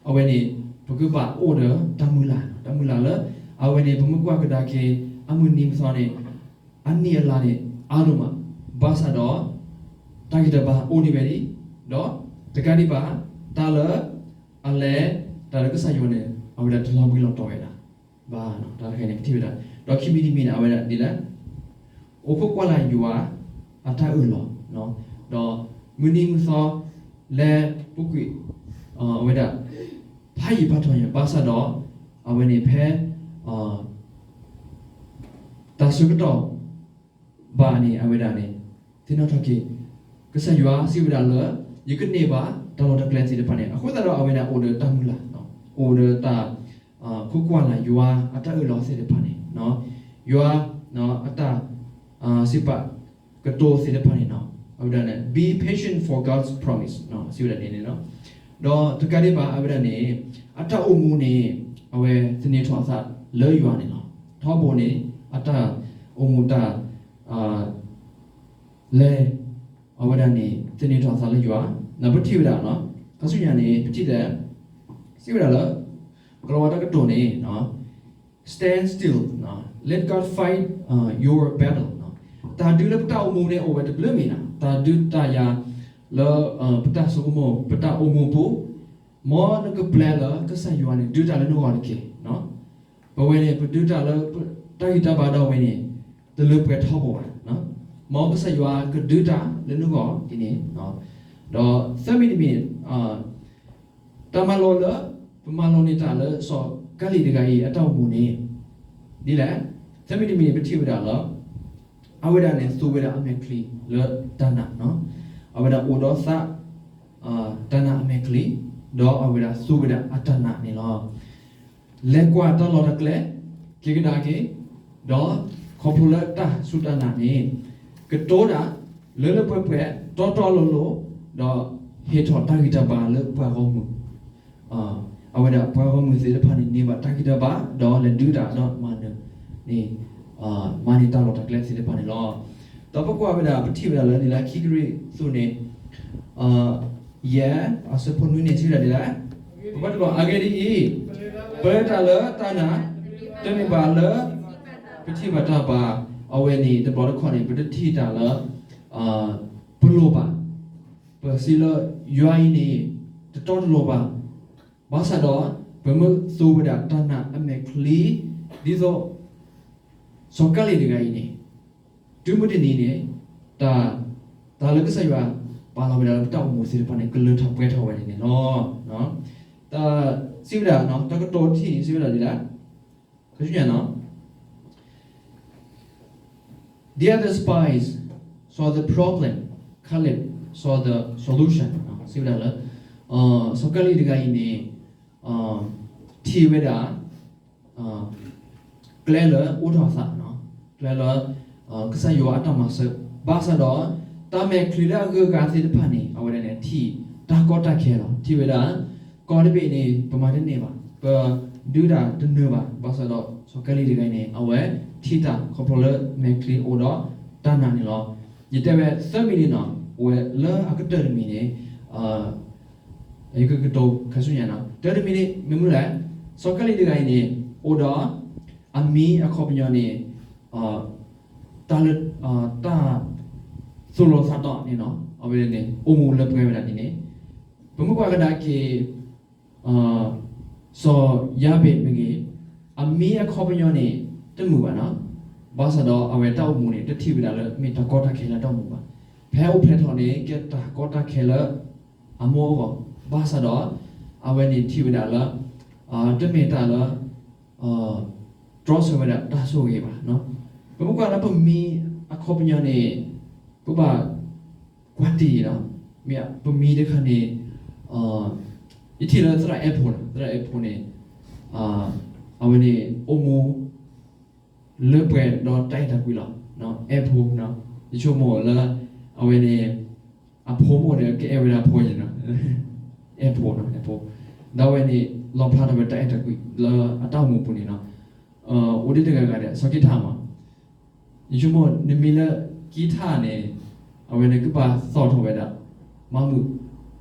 အဝဲန့ၣ် ပကဘၣ်အိၣ်ဒီးတၢ်မုၢ်လၢ်, တၢ်မုၢ်လၢ်လၢ အဝဲန့ၣ် ပမ့ၢ်ကွၢ်ကဒါက့ၤ အမုၢ်နံၤမုၢ်သီန့ၣ် အနံၣ်အလါန့ၣ် အါဒိၣ်မး, ဘၣ်ဆၣ်ဒီး တၢ်ဂံၢ်တၢ်ဘါအိၣ်ဒံးဝဲလံ, ဒီးတကးဒံးဘၣ် တၢ်လၢ အလဲၤ တၢ်လၢကစၢ်ယွၤန့ၣ် အဝဲဒၣ်တလီၤဘှံးလီၤတီၤဝဲဒၣ် ဘၣ်, တၢ်တခါန့ၣ် ပထံၣ်ဝဲဒၣ်, ဒီးခံမံၤတမံၤန့ၣ် အဝဲဒၣ်ဒ်လဲၣ်, အိၣ်ခိးကွၢ်လၢ်ယွၤ အတၢ်အၢၣ်လီၤ, ဒီးမုၢ်နံၤမုၢ်သီ လဲၤပူၤကွံာ် အဝဲဒၣ် ဖးယံာ်ဖးထီညါ ဘၣ်ဆၣ်ဒီး အဝဲန့ၣ်ဖဲ တၢ်ဆၢကတီၢ်ဘၣ်န့ၣ် အဝဲဒၣ်န့ၣ် သ့ၣ်နီၣ်ထီၣ်က့ၤ ကစၢ်ယွၤစံးဝဲဒၣ်လၢ ယကန့ၢ်ဘၣ်တၢ်လီၢ်တၢ်ကျဲသ့ၣ်တဖၣ်န့ၣ် အဃိသတးဒီး အဝဲဒၣ်အိၣ်ဒီးတၢ်မုၢ်လၢ်, အိၣ်ဒီးတၢ် ခိးကွၢ်လၢ်ယွၤအတၢ်အၢၣ်လီၤသ့ၣ်တဖၣ်န့ၣ်, ယွၤ အတၢ် စံးပာ်ကတိၤသ့ၣ်တဖၣ်န့ၣ်နီၤ, အဝဲဒၣ်န့ၣ် be patient for God's promise စံးဝဲဒၣ်န့ၣ်န့ၣ်လီၤ. ဒီးတကးဒံးဘၣ် အဝဲဒၣ်န့ၣ် အတၢ်အိၣ်မူန့ၣ် အဝဲသန့ၤထီၣ်အသးလၢယွၤန့ၣ်လီၤ. ထီဘိန့ၣ် အတၢ်အိၣ်မူတၢ် လဲၤ အဝဲဒၣ်န့ၣ် သန့ၤထီၣ်အသးလၢယွၤ, ဒီးပထံၣ်ဝဲဒၣ်နီၤ, ခါဆူညါန့ၣ် ပထံၣ်လၢ စံးဝဲဒၣ်လၢ ကလီၤဝါတၢ်ကတိၤန့ၣ် stand still, let God fight your battle. တၢ်ဒုးလၢပတၢ်အိၣ်မူန့ၣ် အိၣ်ဝဲတဘျုးမံၤနီၤ, တၢ်ဒုးတၢ်ယၤလၢ ပတၢ်ဆိကမိၣ် ပတၢ်အိၣ်မူအပူၤ, မ်နကပျဲလၢကစၢ်ယွၤန့ၣ် ဒုးတၢ်လၢနဂီၢ်တက့ၢ်. ပဝဲန့ၣ် ပဒုးတၢ်လၢ တၢ်ဂံၢ်တၢ်ဘါဒီးဝဲန့ၣ် တလၢပှဲၤထီဘိဘၣ်. မ်ကစၢ်ယွၤကဒုးတၢ်လၢနဂီၢ်ဒ်န့ၣ်, ဒီးသၢမံၤတမံၤန့ၣ် တၢ်မၤလိလၢ ပမၤလိန့ၢ်တၢ်လၢစီၤကၤလံၤတဂၤအံၤ အတၢ်အိၣ်မူန့ၣ် ဒ်လဲၣ်, သၢမံၤတမံၤန့ၣ် ပထံၣ်ဝဲဒၣ်လၢ အဝဲဒၣ်န့ၣ် သူဝဲဒၣ်အမဲာ်ချံလၢတၢ်နာ်, အဝဲဒၣ်အိၣ်ဒီးသး တၢ်နာ်အမဲာ်ချံ, ဒီးအဝဲဒၣ်သူဝဲဒၣ်အတၢ်နာ်န့ၣ်လီၤ. လဲၤကွၢ်တၢ်လီၢ်တၢ်ကျဲ က့ၤကဒါက့ၤ, ဒီးခီဖျိလၢတၢ်စူၢ်တၢ်နာ်န့ၣ် ကတိၤတၢ်လၢလၢပှဲၤပှဲၤ တီတီလိၤလိၤ, ဒီးဟ့ၣ်ထီၣ်တၢ်ဂံၢ်တၢ်ဘါလၢပှၤဂီၢ်မုၢ် အဝဲဒၣ်ပှၤဂီၢ်မုၢ်သ့ၣ်တဖၣ်န့ၣ် န့ၢ်ဘၣ်တၢ်ဂံၢ်တၢ်ဘါ ဒီးလဲၤဒုးတၢ်ဒီးမၤနၢၤန့ၣ် မၤန့ၢ်တၢ်လီၢ်တၢ်ကျဲသ့ၣ်တဖၣ်န့ၣ်လီၤ. ဒီးပကွၢ်ဝဲဒၣ် ပထံၣ်ဝဲဒၣ်လၢဒ်လဲၣ်ခံကရံၣ်သူးန့ၣ် ယဲၢ် အဆၢဖိနွံန့ၣ် စံးဝဲဒၣ်ဒ်လဲၣ်, ပဘၣ်တဘၣ် အဂ့ၢ်ဒ်အံၤ, ပတၢ်လၢတၢ်နာ် တမ့ၢ်ဘၣ်လၢ ပထံၣ်ဘၣ်တၢ်ဘၣ်, အဝဲန့ၣ် တဘျီတခီၣ်န့ၣ် ပတထံၣ်တၢ်လၢ ပလိၣ်ဘၣ်, ပစံးလၢယွၤအံၤန့ၣ် တတီတလိၤဘၣ်, ဘၣ်ဆၣ်ဒီး ပမ့ၢ်သူဝဲဒၣ်တၢ်နာ်အမဲာ်ချံ ဒ်သိး စီၤကၤလံၤတဂၤအံၤန့ၣ် တုၤမုၢ်တနံၤန့ၣ် တၢ် တၢ်လၢကစၢ်ယွၤပာ်လီၤဝဲဒၣ်လၢပတၢ်အိၣ်မူသ့ၣ်တဖၣ်န့ၣ် ကလၢထီၣ်ပှဲၤထီၣ်ဝဲဒၣ်န့ၣ်လီၤ. တၢ်စံးဝဲဒၣ် တၢ်ကတိၤတထံၣ်န့ၣ် စံးဝဲဒၣ်ဒ်လဲၣ်, ခါဆူညါနီၤ The other spies saw the problem, Caleb saw the solution. စံးဝဲဒၣ်လၢ စီၤကၤလံၤတဂၤအံၤန့ၣ် ထံၣ်ဝဲဒၣ် ကျဲလၢအိၣ်ထီၣ်အသး, ကျဲလၢ ကစၢ်ယွၤအတၢ်မၤစၢၤ, ဘၣ်ဆၣ်ဒီး တၢ်မဲာ်ချံလၢအဂုၤအဂၤသ့ၣ်တဖၣ်န့ၣ် အဝဲဒၣ်န့ၣ် ထံၣ်တၢ်ကီတၢ်ခဲလီၤ. ထံၣ်ဝဲဒၣ် ကီၢ်တဘ့ၣ်န့ၣ် ပမၤတန့ၢ်ဘၣ်, ပ ဒုးတၢ်တနၢၤဘၣ်, ဘၣ်ဆၣ်ဒီးစီၤကၤလံၤတဂၤအံၤန့ၣ် အဝဲထံၣ်တၢ်ခီဖျိလၢမဲာ်ချံအိၣ်ဒီးတၢ်နာ်န့ၣ်လီၤ. ယတဲဝဲသၢမံၤလံနီၤ, အဝဲလၢအကတၢၢ်တမံၤန့ၣ် ယကကတိၤခါဆူညါနီၤ, တၢ်တမံၤန့ၣ် မ့ၢ်မနုၤလဲၣ်, စီၤကၤလံၤတဂၤအံၤန့ၣ် အိၣ်ဒီး အမံၤအခီပညီန့ၣ် တၢ်လၢ တၢ်သူၣ်လီၤသးတီန့ၣ်နီၤ, အဝဲန့ၣ် အိၣ်မူလၢပှဲၤဝဲဒၣ်ဒ်န့ၣ်, ပမ့ၢ်ကွၢ်ကဒါက့ၤ စီၤယၤဘ့းမ့ၢ်ဂ့ၤ, အမံၤအခီပညီန့ၣ် တမုာ်ဘၣ်နီၤ, ဘၣ်ဆၣ်ဒီးအဝဲတၢ်အိၣ်မူန့ၣ် တထံၣ်ဝဲဒၣ်လၢမ့ၢ်တၢ်ကီတၢ်ခဲလၢတၢ်အိၣ်မူဘၣ်. ဖဲအိၣ်ဖျဲၣ်ထီၣ်န့ၣ် ကဲတၢ်ကီတၢ်ခဲလၢအမိၢ်အဂီၢ်, ဘၣ်ဆၣ်ဒီး အဝဲန့ၣ်ထံၣ်ဝဲဒၣ်လၢ တမ့ၢ်တၢ်လၢ တြီဆၢဝဲဒၣ်တၢ်ဆိၣ်ဂ့ၤဘၣ်. ပမ့ၢ်ကွၢ်လၢပမံၤအခီပညီန့ၣ် ပဘၣ်ကွၢ်တ့ၢ်ဒီး မ့ၢ်ပမံၤတခါန့ၣ် ယထံၣ်လၢသရၣ်အဲၣ်ဖိနီၤ, သရၣ်အဲၣ်ဖိန့ၣ် အဝဲန့ၣ်အိၣ်မူ လၢပှဲၤဒီးတၢ်အဲၣ်တၢ်ကွံလီၤ. အဲၣ်ဖိ, ယဆိကမိၣ်လၢ အဝဲန့ၣ် အဖိမ့ၢ်အိၣ်ဒီးကအဲၣ်ဝဲဒၣ်အဖိန့ၣ်နီၤ, အဲၣ်ဖိနီၤ, အဲၣ်ဖိ, ဒီးအဝဲန့ၣ် လီၣ်ဖျါထီၣ်ဝဲတၢ်အဲၣ်တၢ်ကွံလၢအတၢ်အိၣ်မူပူၤန့ၣ်နီၤ, အိၣ်ဒံးတဂၤဂၤဒီး စီၤကံထါမး ယဆိကမိၣ်နမံၤလၢကံထါန့ၣ် အဝဲန့ၣ်ကဘၣ်သီၣ်ထီၣ်ဝဲဒၣ် မၤမုာ်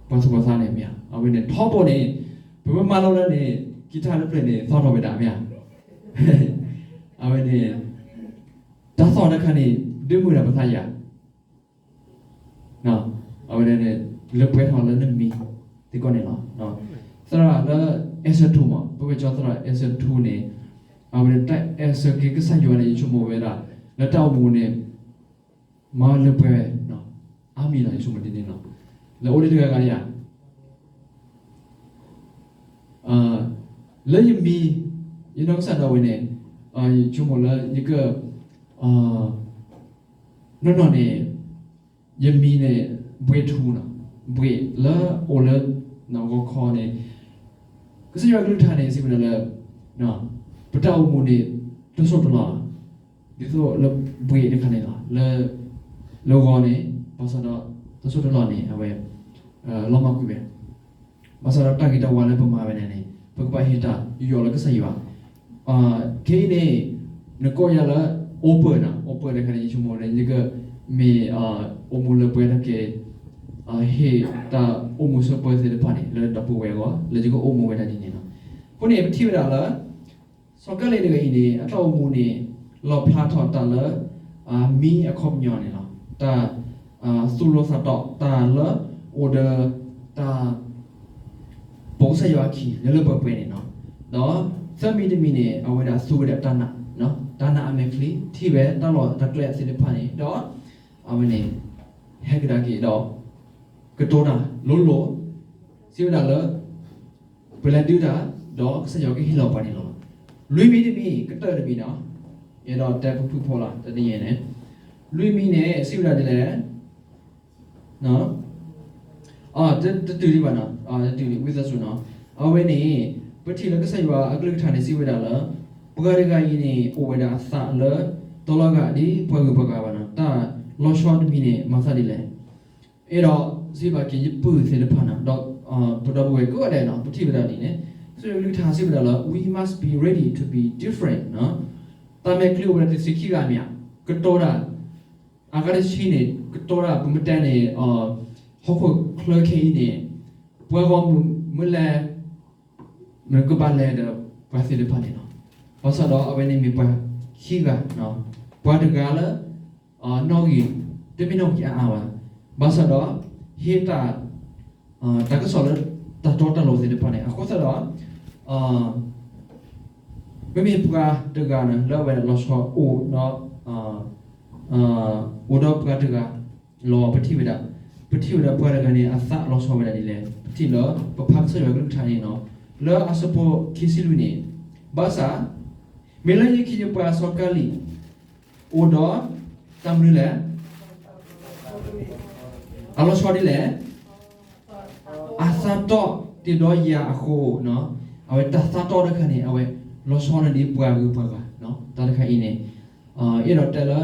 ပှၤသူၣ်ပှၤသးန့ၣ်မ့ၢ်ဧါ, အဝဲန့ၣ်ထီဘိန့ၣ် ပမ့ၢ်မၤလိလၢန့ၣ် ကံထါတဖျၢၣ်န့ၣ် သီၣ်ထီၣ်ဝဲဒၣ်မ့ၢ်ဧါ, အဝဲန့ၣ် တၢ်သီၣ်တခါန့ၣ် ဒုးမုာ်ဒၣ်ပသးယၤ အဝဲန့ၣ် လၢပှဲၤထီၣ်လၢနမံၤသ့ၣ်ကီးန့ၣ်လီၤ. သရၣ်လၢ အဲးစၢထူမး ပဝဲကၠီသရၣ်အဲးစၢထူန့ၣ် အဝဲန့ၣ်တၢ်အဲးစၢက့ၤကစၢ်ယွၤန့ၣ် ယဆိကမိၣ်ဝဲဒၣ် လၢတၢ်အိၣ်မူန့ၣ် မၤလၢပှဲၤ အါမံၤလီၤ ယဆိကမိၣ်ဒ်န့ၣ်လီၤ. လၢအိၣ်ဒံးတဂၤဂၤလံဧါ လၢယမံၤ ယနီၢ်ကစၢ်ဒၣ်ဝဲန့ၣ် ယဆိကမိၣ်လၢယက နီၢ်နီၢ်န့ၣ် ယမံၤန့ၣ် ဘှ့းထူနီၤ, ဘှ့းလၢအိၣ်လၢ ဂီၤခီန့ၣ် ကစၢ်ယွၤကလုၢ်ကထါန့ၣ် စံးဝဲဒၣ်လၢ ပတၢ်အိၣ်မူန့ၣ် တစိၢ်တလီၢ်လီၤ. ဒ်သိးလၢဘှ့းတခါန့ၣ်လီၤ လၢဂီၤန့ၣ် ဘၣ်ဆၣ်ဒီး တစိၢ်တလီၢ်န့ၣ် အဝဲ လီၤမၢ်ကွံာ်ဝဲ ဘၣ်ဆၣ်ဒီးတၢ်ဂ့ၤတၢ်ဝါလၢပမၤဝဲဒၣ်န့ၣ် ပကဘၣ်ဟ့ၣ်တၢ်ယူးယီၣ်လၢကစၢ်ယွၤ ခဲအံၤန့ၣ် နကိးယၤလၢ open နီၤ, open တခါန့ၣ် ယဆိကမိၣ်လၢ ယကမ့ၢ် အိၣ်မူလၢပှဲၤတၢ်ကဲ ဟ့ၣ်တၢ်အိၣ်မူစၢၤပၢသ့ၣ်တဖၣ်န့ၣ် လၢဒီပုၢ်ဝဲၢ်အဂီၢ် လၢယကအိၣ်မူဝဲဒၣ်ဒ်န့ၣ်လီၤ. အဃိန့ၣ် ပထံၣ်ဝဲဒၣ်လၢ စီၤကၤလံၤတဂၤအံၤန့ၣ် အတၢ်အိၣ်မူန့ၣ် လီၣ်ဖျါထီၣ်တၢ်လၢ မံၤအခီပညီန့ၣ်လီၤ. တၢ်သူၣ်လီသးတီ တၢ်လၢအိၣ်ဒီး တၢ် ပိာ်ကစၢ်ယွၤအခံ လၢလၢပှဲၤပှဲၤန့ၣ်လီၤ. ဒီးသၢမံၤတမံၤန့ၣ် အဝဲဒၣ်သူဝဲဒၣ်တၢ်နာ်, တၢ်နာ်အမဲာ်ချံ ထံၣ်ဝဲတၢ်လီၢ်တၢ်ကျဲသ့ၣ်တဖၣ်န့ၣ် ဒီး အဝဲန့ၣ် ဟဲကဒါက့ၤဒီး ကတိၤတၢ်လိၤလိၤ စံးဝဲဒၣ်လၢ ပလဲၤဒုးတၢ် ဒီးကစၢ်ယွၤကဟ့ၣ်လီၤပှၤန့ၣ်လီၤ. လွံၢ်မံၤတမံၤ ကတၢၢ်တမံၤနီၤ, အဲၣ်ဒိးတဲပဖုၣ်ဖိလီၤ တနံၤအံၤန့ၣ်, လွံၢ်မံၤန့ၣ် စံးဝဲဒၣ်ဒ်လဲၣ် တတုၤဒံးဘၣ်နီၤ, တတုၤဒံး ဝံသးစူၤနီၤ, အဝဲန့ၣ် ပထံၣ်လၢကစၢ်ယွၤအကလုၢ်ကထါန့ၣ် စံးဝဲဒၣ်လၢ ပှၤတဂၤအံၤန့ၣ် အိၣ်ဝဲဒၣ်အသးလၢ တလီၤဂာ်ဒ်ပှၤဂုၤပှၤဂၤဘၣ်နီၤ, တၢ်လီၤဆီတမံၤန့ၣ် မၤသးဒ်လဲၣ် အဲၣ်ဒိးစံးဘၣ်က့ၤယပုၢ်သ့ၣ်တဖၣ်နီၤ, ဒီးပဒီပုၢ်ဝဲၢ်ကိးဂၤဒဲးနီၤ, ပထံၣ်ဝဲဒၣ်ဒ်န့ၣ် ကစၢ်ယွၤကလုၢ်ကထါစံးဝဲဒၣ်လၢ we must be ready to be different နီၤ, တၢ်မဲာ်ချံအိၣ်ဝဲဒၣ်တဆံခံဂၤမ့ၢ်ဧါ, ကတိၤတၢ် အဂၤတဆံန့ၣ် ကတိၤတၢ် ပမ့ၢ်တဲန့ၣ် ဟီၣ်ခိၣ်ချၢခဲအံၤန့ၣ် ပှၤဂီၢ်မုၢ်မ့ၢ်လဲၤ မ့ၢ်ကဘၣ်လဲၤဒီးပှၤသ့ၣ်တဖၣ်န့ၣ်လီၤ. ဘၣ်ဆၣ်ဒီးအဝဲန့ၣ်မ့ၢ်ပှၤခံဂၤ, ပှၤတဂၤလၢ နီၣ်ဂံၢ် တမ့ၢ်နီၣ်ဂံၢ်အါအါဘၣ်, ဘၣ်ဆၣ်ဒီး ဟ့ၣ်တၢ် တၢ်ကစီၣ်လၢတၢ်တီတၢ်လိၤသ့ၣ်တဖၣ်န့ၣ် အဃိသတးဒီး မ့မ့ၢ်ပှၤတဂၤန့ၣ် လၢအဝဲဒၣ်လီၤဆီအိၣ်ဒီး အိၣ်ဒီးပှၤတဂၤလီၤ ပထံၣ်ဝဲဒၣ်, ပထံၣ်ဝဲဒၣ်ပှၤတဂၤန့ၣ် အသးလီၤဆီဝဲဒၣ်ဒ်လဲၣ်, ပထံၣ်လၢပဖးကစၢ်ယွၤကလုၢ်ကထါန့ၣ်နီၤ, လၢအဆၢဖိခံဆံလွံၢ်န့ၣ်, ဘၣ်ဆၣ် မ့ၢ်လၢယခ့ယပှၤစီၤကၤလံၤ အိၣ်ဒီး တၢ်မနုၤလဲၣ် အလီၤဆီဒ်လဲၣ်, အသးတီတ့ၢ်ဒီးယၤအဃိ, အဝဲတၢ်သးတီတခါန့ၣ် အဝဲလီၤဆီန့ၢ်ဒ်ပှၤဂုၤပှၤဂၤ, တၢ်တခါအံၤန့ၣ် အဲၣ်ဒိးတဲလၢ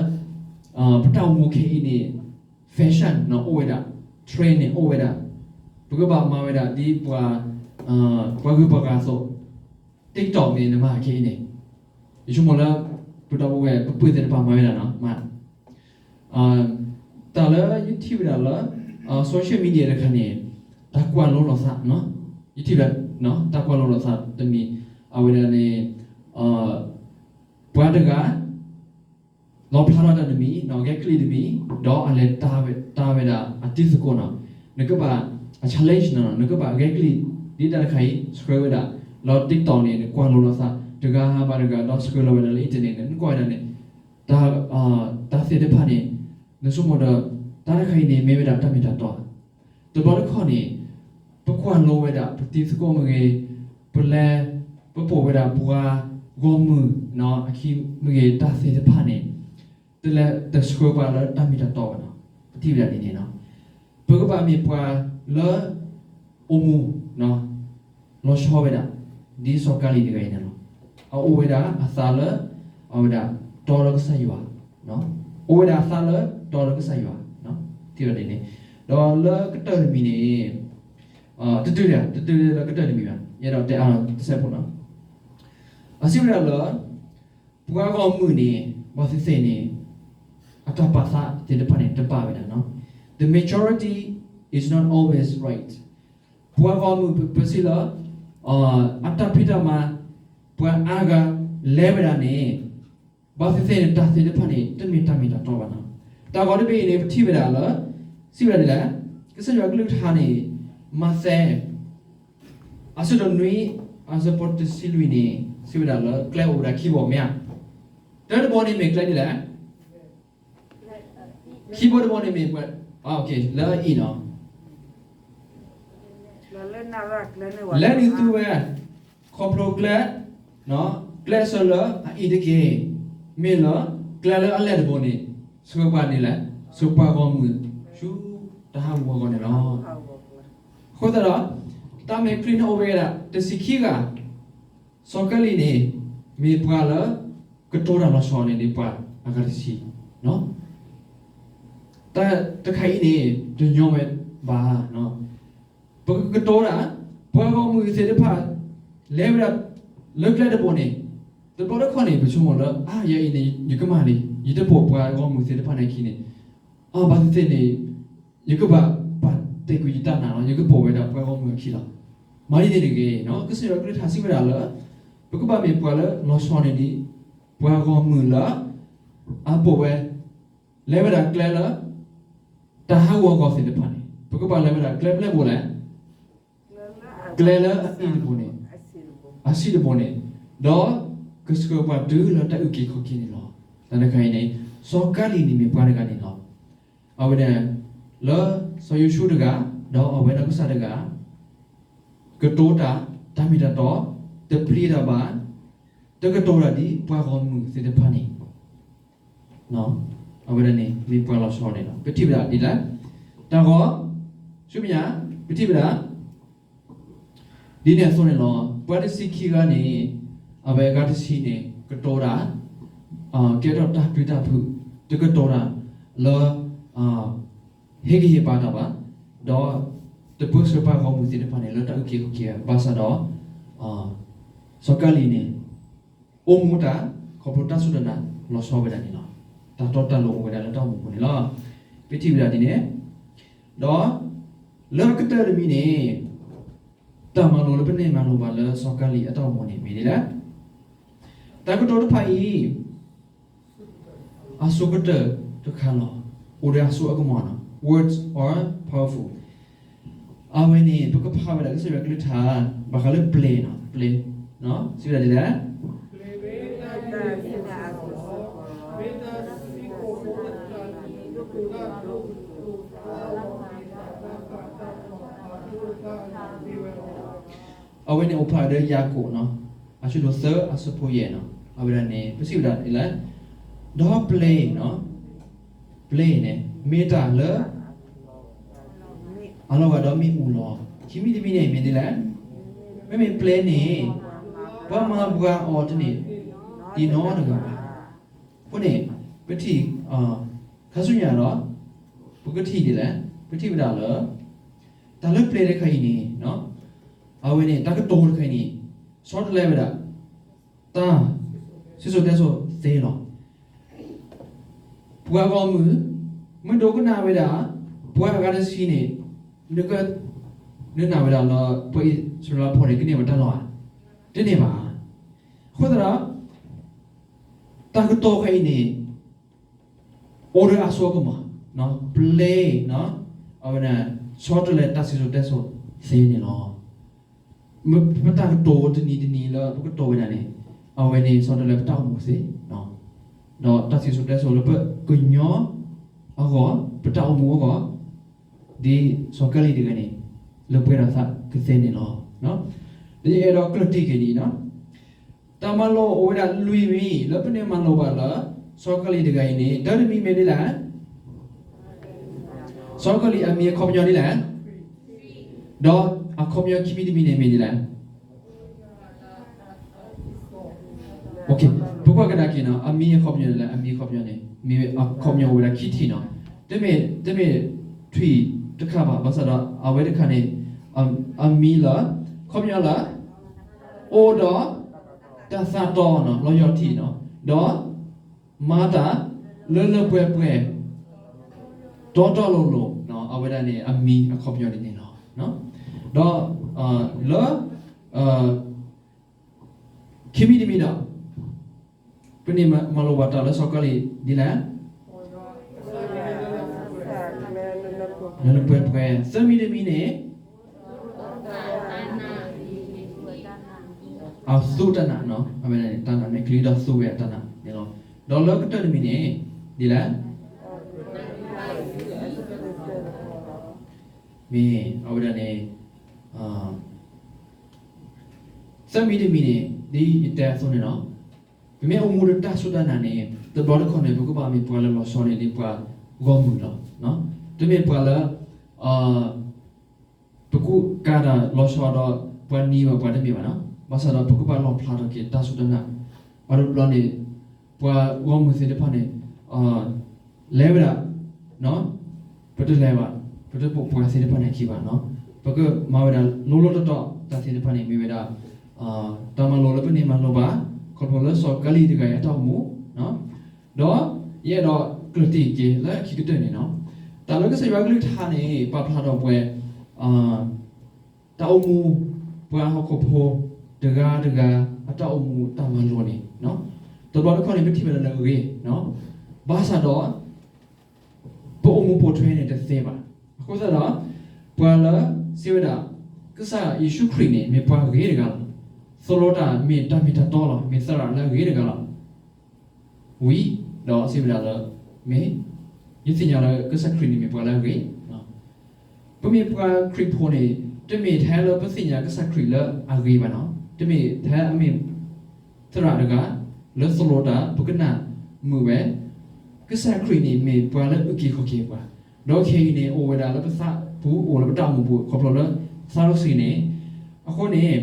ပတၢ်အိၣ်မူခဲအံၤန့ၣ် fashion အိၣ်ဝဲဒၣ်, trend န့ၣ်အိၣ်ဝဲဒၣ်, ပကဘၣ်မၤဝဲဒၣ်ဒ်ပှၤ ပှၤဂုၤပှၤဂၤအသိး TikTok န့ၣ် နမၤခဲအံၤန့ၣ်, ယဆိကမိၣ်လၢ ပဒီပုၢ်ဝဲၢ်ပပုၢ်သ့ၣ်တဖၣ်မၤဝဲဒၣ်နီၤ, မ့ၢ် တၢ်လၢယထံၣ်ဝဲဒၣ်လၢ social media တခါန့ၣ် တၢ်ကွၢ်လိလိာ်သး, ယထံၣ်ဝဲဒၣ် တၢ်ကွၢ်လိလိာ်သးတမံၤ, အဝဲဒၣ်န့ၣ် ပှၤတဂၤ လီဖျါထီၣ်တၢ်တမံၤ, ဂဲၤကလံၣ်တမံၤ, ဒီးအလဲၤတၢ်ဝဲဒၣ်အတံၤသကိးနီၤ, နကဘၣ် အ challenge နီၤ, နကဘၣ်ဂဲၤကလံၣ် ဒ်တၢ်တခါအံၤ ဆှၢဝဲဒၣ် လၢ TikTok န့ၣ် နကွၢ်လိလိာ်သး တဂၤဘၣ်တဂၤ ဒီးဆှၢလီၤဝဲဒၣ်လၢ internet န့ၣ် နကွၢ်ဝဲဒၣ်န့ၣ် တၢ်သ့ၣ်တဖၣ်န့ၣ် နဆိကမိၣ်ဒီး တၢ်တခါအံၤန့ၣ် မ့ၢ်ဝဲဒၣ်တၢ်မ့ၢ်တၢ်တီဧါ. တဘျီတခီၣ်န့ၣ် ပကွၢ်လိဝဲဒၣ် ပတံၤသကိးမ့ၢ်ဂ့ၤ, ပလဲၤ ပပိာ်ဝဲဒၣ်ပှၤဂီၢ်မုၢ်အခံမ့ၢ်ဂ့ၤ တၢ်သ့ၣ်တဖၣ်န့ၣ် တလဲၤတဆှၢပှၤလၢတၢ်မ့ၢ်တၢ်တီဘၣ်နီၤ, ပထံၣ်ဝဲဒၣ်ဒ်န့ၣ်နီၤ, ပကဘၣ်မ့ၢ်ပှၤလၢ အိၣ်မူ လီၤဆီဝဲဒၣ် ဒ်စီၤကၤလံၤတဂၤအံၤန့ၣ်လီၤ. အအိၣ်ဝဲဒၣ်အသးလၢ အဝဲဒၣ် တီလၢကစၢ်ယွၤ, အိၣ်ဝဲဒၣ်အသးလၢတီလၢကစၢ်ယွၤ, ထံၣ်ဝဲဒၣ်ဒ်န့ၣ်, ဒီးလၢကတၢၢ်တမံၤန့ၣ် တတုၤလၢ တတုၤလၢကတၢၢ်တမံၤဘၣ်, ယအဲၣ်ဒိးတဲအါတစဲးဖိနီၤ, အစံးဝဲဒၣ်လၢ ပှၤဂီၢ်မုၢ်န့ၣ် ဘၣ်သ့ၣ်သ့ၣ်န့ၣ် အတၢ်ပာ်သးသ့ၣ်တဖၣ်န့ၣ် တဘၣ်ဝဲဒၣ်နီၤ, the majority is not always right. ပှၤဂီၢ်မုၢ်ပစံးလၢ အတၢ်ဖံးတၢ်မၤ ပှၤအါဂၤလဲၤဝဲဒၣ်န့ၣ် ဘၣ်သ့ၣ်သ့ၣ်န့ၣ် တၢ်သ့ၣ်တဖၣ်န့ၣ် တမ့ၢ်တၢ်မ့ၢ်တၢ်တီဘၣ်နီၤ. တၢ်ဂီၤတဘ့ၣ်အံၤန့ၣ် ပထံၣ်ဝဲဒၣ်လၢ စံးဝဲဒၣ်ဒ်လဲၣ်, ကစၢ်ယွၤကလုၢ်ကထါန့ၣ် မးသဲ အဆၢဒိၣ်နွံ အဆၢဖိတဆံလွံၢ်န့ၣ် စံးဝဲဒၣ်လၢကျဲအိၣ်ဝဲဒၣ်ခံဘိမ့ၢ်ဧါ, တၢတဘိန့ၣ်မ့ၢ်ကျဲဒ်လဲၣ်, ခံဘိတဘိန့ၣ်မ့ၢ်ပှဲၤ, လၢအံၤနီၤ လဲၤနုာ်သူဝဲ ခီဖျိကျဲ, ကျဲအဆၢလၢအအံၤတက့ၢ်, မ့ၢ်လၢ ကျဲလၢအလဲၢ်တဘိန့ၣ် ဆှၢပှၤဒ်လဲၣ်, ဆှၢပှၤဂီၢ်မုၢ် ဆူတၢ်ဟးဂူာ်ဟးဂီၤန့ၣ်လီၤ. အဃိသတးဒီး တၢ်မဲာ်ချံန့ၣ်အိၣ်ဝဲဒၣ် တဆံခံဂၤ, စီၤကၤလံၤန့ၣ် မ့ၢ်ပှၤလၢ ကတိၤတၢ်လီၤဆီန့ၣ် ဒ်ပှၤအဂၤတဆံ တၢ်တခါအံၤန့ၣ် တညီဝဲဘၣ်. ပကကတိၤတၢ်, ပှၤဂီၢ်မုၢ်သ့ၣ်တဖၣ် လဲၤဝဲဒၣ် လၢကျဲတဘိန့ၣ်, တဘျီတခီၣ်န့ၣ် ပဆိကမိၣ်လၢ အါ ယၤအံၤန့ၣ် ယကမၤလံ, ယတပိာ်ပှၤဂီၢ်မုၢ်သ့ၣ်တဖၣ်န့ၣ်အခံန့ၣ်, အါ ဘၣ်သ့ၣ်သ့ၣ်န့ၣ် ယကဘၣ်ပာ်တ့ၢ်ကွံာ်ယတၢ်နာ်လီၤ, ယကပိာ်ဝဲဒၣ်ပှၤဂီၢ်မုၢ်အခံလီၤ. မၤဒ်န့ၣ်တဂ့ၤ, ကစၢ်ယွၤကလုၢ်ကထါစံးဝဲဒၣ်လၢ ပကဘၣ်မ့ၢ်ပှၤလၢလီၤဆီန့ၣ်ဒ် ပှၤဂီၢ်မုၢ်လၢ အပိာ်ဝဲ လဲၤဝဲဒၣ်ကျဲလၢ တၢ်ဟးဂူာ်ဟးဂီၤသ့ၣ်တဖၣ်န့ၣ် ပကဘၣ်လဲၤဝဲဒၣ်ကျဲမနုၤဘိလဲၣ်, ကျဲလၢအအံၤတဘိန့ၣ်, အဆံးတဘိန့ၣ်, ဒီးကဆှၢပှၤတုၤလၢတၢ်အုၣ်က့ၤခီၣ်က့ၤန့ၣ်လီၤ. တၢ်တခါအံၤန့ၣ် စီၤကၤလံၤန့ၣ်မ့ၢ်ပှၤတဂၤန့ၣ်လီၤ. အဝဲန့ၣ် လၢစီၤယိၤၡူတဂၤ, ဒီးအဝဲနီၢ်ကစၢ်တဂၤ ကတိၤတၢ် တၢ်မ့ၢ်တၢ်တီ, တပျံၤတၢ်ဘၣ်, တကတိၤတၢ်ဒ်ပှၤဂီၢ်မုၢ်သ့ၣ်တဖၣ်န့ၣ် အဝဲဒၣ်န့ၣ် မ့ၢ်ပှၤလီၤဆီန့ၣ်လီၤ. ပထံၣ်ဝဲဒၣ်ဒ်လဲၣ်, တၢ်ဂီၤ ဆူမဲာ်ညါ ပထံၣ်ဝဲဒၣ် ဒ်န့ၣ်အသိးန့ၣ်လီၤ. ပှၤတဆံခံဂၤန့ၣ် အဝဲအဂၤတဆံန့ၣ် ကတိၤတၢ် ကဲထီၣ်တၢ်ပျံၤတၢ်ဖုး, တကတိၤတၢ်လၢ ဟ့ၣ်ဂံၢ်ဟ့ၣ်ဘါတၢ်ဘၣ်, ဒီးတပၢၢ်ဆၢပှၤဂီၢ်မုၢ်သ့ၣ်တဖၣ်န့ၣ် လၢတၢ်အုၣ်က့ၤခီၣ်က့ၤဘၣ်, ဘၣ်ဆၣ်ဒီး စီၤကၤလံၤန့ၣ် အိၣ်မူတၢ် ခီဖျိတၢ်စူၢ်တၢ်နာ်လီၤဆီဝဲဒၣ်န့ၣ်လီၤ. တၢ်တီတၢ်လိၤအိၣ်ဝဲဒၣ်လၢတၢ်အိၣ်မူအပူၤန့ၣ်လီၤ. ပထံၣ်ဝဲဒၣ်ဒ်န့ၣ်, ဒီးလၢအကတၢၢ်တမံၤန့ၣ် တၢ်မၤလိလၢပန့ၢ်မၤလိဘၣ်လၢစီၤကၤလံၤအတၢ်အိၣ်မူန့ၣ်မ့ၢ်ဒ်လဲၣ်, တၢ်ကတိၤတဖၣ်အံၤ အဆိကတၢၢ်တခါလီၤ. အိၣ်ဒီးအဆိအကမီၤနီၤ, words are powerful. အဝဲန့ၣ် ပကဖးဝဲဒၣ်ကစၢ်ယွၤကလုၢ်ကထါ ဘၣ်ဃးလၢပျ့ၤနီၤ, ပျ့ၤ, စံးဝဲဒၣ်ဒ်လဲၣ် အဝဲန့ၣ်အိၣ်ဖျါဒီးယၤကိာ်နီၤ, အဆၢဒိၣ်သၢအဆၢဖိယဲၢ်နီၤ, အဝဲဒၣ်န့ၣ် ပစံးဝဲဒၣ်ဒ်လဲၣ်, ဒီးပျ့ၤနီၤ, ပျ့ၤန့ၣ် မ့ၢ်တၢ်လၢ အလီၤဂာ်ဒီးမ့ၣ်အူလီၤ. ခံမံၤတမံၤန့ၣ်မ့ၢ်ဒ်လဲၣ်, မ့မ့ၢ်ပျ့ၤန့ၣ် ပှၤမၤပှၤအီၤတန့ၢ် ဒံးနီတဂၤဘၣ်. အဃိန့ၣ် ပထံၣ် ခါဆူညါဒီး ပကထံၣ်ဒ်လဲၣ်, ပထံၣ်ဝဲဒၣ်လၢ တၢ်လၢပျ့ၤတခါအံၤန့ၣ် အဝဲန့ၣ် တၢ်ကတိၤတခါအံၤန့ၣ် ဆီတလဲဝဲဒၣ် တၢ်စံၣ်စိၤတဲစိၤသ့လီၤ. ပှၤဂီၢ်မုၢ် မ့ၢ်ဒိကနၣ်ဝဲဒၣ် ပှၤအဂၤတဆံန့ၣ် နက နနာ်ဝဲဒၣ်လၢ ပှၤအံၣ်စရ့လးဖိန့ၣ် ကန့ၢ်ဝဲတၢ်လီၢ်ဧါ. တန့ၢ်ဘၣ်. အဃိသတးဒီး တၢ်ကတိၤခဲအံၤန့ၣ် အိၣ်ဒီးအစိအကမီၤ, ပျဲ အဝဲန့ၣ် ဆီတလဲတၢ်စံၣ်စိၤတဲစိၤသ့န့ၣ်လီၤ. ပတၢ်ကတိၤတနံၤတနံၤလၢပကတိၤဝဲဒၣ်န့ၣ် အဝဲန့ၣ်ဆီတလဲပတၢ်အိၣ်မူသ့, ဒီးတၢ်စံၣ်စိၤတဲစိၤလၢပကညီအဂီၢ် ပတၢ်အိၣ်မူအဂီၢ် ဒ်စီၤကၤလံၤတဂၤန့ၣ် လၢပှဲၤဒီးသးကသ့န့ၣ်လီၤ. ဒီးယအဲၣ်ဒိးကျၢၢ်တံၢ်က့ၤဒ်အံၤ, တၢ်မၤလိအိၣ်ဝဲဒၣ်လွံၢ်မံၤ လၢပန့ၢ်မၤလိဘၣ်လၢ စီၤကၤလံၤတဂၤအံၤန့ၣ် တၢ်တမံၤမ့ၢ်ဒ်လဲၣ်, စီၤကၤလံၤအမံၤအခီပညီဒ်လဲၣ်, ဒီးအခီပညီခံမံၤတမံၤန့ၣ်မ့ၢ်ဒ်လဲၣ်. ပကွၢ်ကဒါက့ၤနီၤ အမံၤအခီပညီန့ၣ်လဲၣ်, အမံၤအခီပညီန့ၣ် မ့ၢ်အခီပညီအိၣ်ဝဲဒၣ်ခံထံၣ်နီၤ. တမ့ၢ် တမ့ၢ်ထွံၣ်တခါဘၣ်, ဘၣ်ဆၣ်ဒီးအဝဲတခါန့ၣ် အမံၤလၢ အခီပညီလၢ အိၣ်ဒီးတၢ်သးတီနီၤ လီယီထံနီၤ, ဒီး မၤတၢ်လၢလၢပှဲၤပှဲၤ တီတီလိၤလိၤ, အဝဲဒၣ်န့ၣ် အမံၤအခီပညီဒ်န့ၣ်လီၤ. ဒီး လၢ ခံမံၤတမံၤဒီး ပန့ၢ်မၤလိဘၣ်တၢ်လၢစီၤကၤလံၤဒ်လဲၣ်, လၢလၢပှဲၤပှဲၤ, သၢမံၤတမံၤန့ၣ် အသူတၢ်နာ်, အဝဲတၢ်နာ်မ့ၢ်ချံဒီးသူဝဲအတၢ်နာ်န့ၣ်လီၤ. ဒီးလၢကတၢၢ်တမံၤန့ၣ် ဒ်လဲၣ်, မ့ၢ်အဝဲဒၣ်န့ၣ် သၢမံၤတမံၤန့ၣ် ဒ်ယတဲအသိးန့ၣ်လီၤ. ပမ့ၢ်အိၣ်မူဒီးတၢ်စူၢ်တၢ်နာ်န့ၣ် တဘျီတခီၣ်န့ၣ် ပကဘၣ်မ့ၢ်ပှၤလၢလီၤဆီန့ၣ် ဒ်ပှၤဂီၢ်မုၢ်လီၤ. တမ့ၢ်ပှၤလၢ ပကူးကၤတၢ်လီၤဆီဒီး ပှၤနံၤဘၣ်ပှၤတမ့ၢ်ဘၣ်နီၤ, ဘၣ်ဆၣ်ဒီးပကဘၣ်လီၣ်ဖျါထီၣ်က့ၤတၢ်စူၢ်တၢ်နာ်, ပှၤတဘျီန့ၣ် ပှၤဂီၢ်မုၢ်သ့ၣ်တဖၣ်န့ၣ် လဲၤဝဲဒၣ် ပတလဲၤဘၣ်, ပတပိာ်ပှၤသ့ၣ်တဖၣ်န့ၣ်အခံဘၣ်နီၤ, ပကမၤဝဲဒၣ်လိၤလိၤတီတီ တၢ်သ့ၣ်တဖၣ်န့ၣ် မ့ၢ်ဝဲဒၣ် တၢ်မၤလိလၢပန့ၢ်မၤလိဘၣ် ခီဖျိလၢစီၤကၤလံၤတဂၤအံၤအတၢ်အိၣ်မူ ဒီးယအဲၣ်ဒိးကျၢၢ်တံၢ်က့ၤလၢအခံကတၢၢ်န့ၣ်နီၤ, တၢ်လၢကစၢ်ယွၤကလုၢ်ကထါန့ၣ် ပာ်ဖျါထီၣ်ပှဲၤ တၢ်အိၣ်မူ ပှၤဟီၣ်ခိၣ်ဖိ တဂၤတဂၤ အတၢ်အိၣ်မူတၢ်မၤလိန့ၣ် တဘျီတခီၣ်န့ၣ် ပထံၣ်ဘၣ်လၢအဂ့ၤ, ဘၣ်ဆၣ်ဒီး ပအိၣ်မူပိာ်ထွဲန့ၣ်တသ့ဘၣ်. အဃိသတးဒီး ပှၤလၢစံးဝဲဒၣ် ကစၢ်ယ့ၣ်ၡူးခရံာ်န့ၣ် မ့ၢ်ပှၤဂ့ၤတဂၤလီၤ. သိၣ်လိတၢ်မ့ၢ်တၢ်မ့ၢ်တၢ်တီလီၤ. မ့ၢ်သရၣ်လၢအဂ့ၤတဂၤလီၤ. ဝံၤ ဒီးစံးဝဲဒၣ်လၢ မ့ၢ် ယသ့ၣ်ညါလၢကစၢ်ခရံာ်န့ၣ်မ့ၢ်ပှၤလၢအဂ့ၤ ပမ့ၢ်ပှၤခရံာ်ဖိန့ၣ် တမ့ၢ်ထဲလၢပသ့ၣ်ညါကစၢ်ခရံာ်လၢအဂ့ၤဘၣ်နီၤ, တမ့ၢ်ထဲအမ့ၢ်သရၣ်တဂၤ လၢသိၣ်လိတၢ် ပကနၣ်မုာ်ဝဲ ကစၢ်ခရံာ်န့ၣ်မ့ၢ်ပှၤလၢအုၣ်က့ၤခီၣ်က့ၤပှၤ, ဒီးခဲအံၤန့ၣ် အိၣ်ဝဲဒၣ်လၢပသးပူၤ အိၣ်လၢပတၢ်အိၣ်မူပူၤ ခီဖျိလၢသးစီဆှံန့ၣ်, အဃိန့ၣ်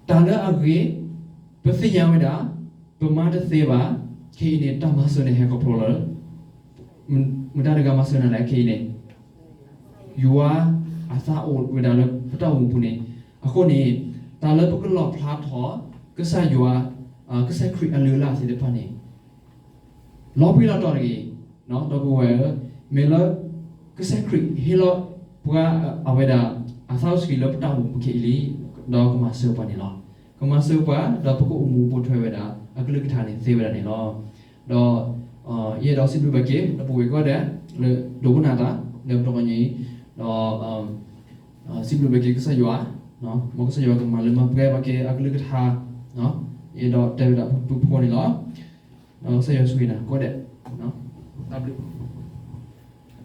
တၢ်လၢအဂ့ၤ ပသ့ၣ်ညါဝဲဒၣ် ပမၤတသ့ဘၣ်, ခဲအံၤန့ၣ် တၢ်မၤစၢၤန့ၣ်ဟဲခီဖျိလၢ မတၤတဂၤမၤစၢၤနၤလဲၣ်ခဲအံၤန့ၣ်, ယွၤအသးအိၣ်ဝဲဒၣ်လၢပတၢ်အိၣ်မူပူၤန့ၣ်, အဃိန့ၣ် တၢ်လၢပကလီၣ်ဖျါထီၣ် ကစၢ်ယွၤ ကစၢ်ခရံာ်အလုၢ်အလၢ်သ့ၣ်တဖၣ်န့ၣ် လီၤဘှံးလီၤတီၤတဂ့ၤ, ဒီပုၢ်ဝဲၢ်ဧၢ, မ့ၢ်လၢ ကစၢ်ခရံာ်ဟ့ၣ်လီၤပှၤအဝဲဒၣ် အသးစီဆှံလၢပတၢ်အိၣ်မူပူၤခဲအံၤလံ, ဒီးကမၤစၢၤပှၤန့ၣ်လီၤ. ကမၤစၢၤပှၤ ဒီးပကအိၣ်မူပိာ်ထွဲဝဲဒၣ် အကလုၢ်ကထါန့ၣ်သ့ဝဲဒၣ်န့ၣ်လီၤ. ဒီး ယအဲၣ်ဒိးစံးဘျုးဘၣ်က့ၤ ဒီပုၢ်ဝဲၢ်ကိးဂၤဒဲး လၢဒိကနၣ်တၢ် လၢပတဂီၤညါအံၤ, ဒီး စံးဘျုးဘၣ်က့ၤကစၢ်ယွၤ, မ်ကစၢ်ယွၤကမၤလၢမၤပှဲၤဘၣ်က့ၤအကလုၢ်ကထါ, ယအဲၣ်ဒိးတဲဝဲဒၣ်ပဖီခိၣ်န့ၣ်လီၤ. ဒီးကစၢ်ယွၤဆိၣ်ဂ့ၤနၤကိးဂၤဒဲး, တၢ်ဘျုး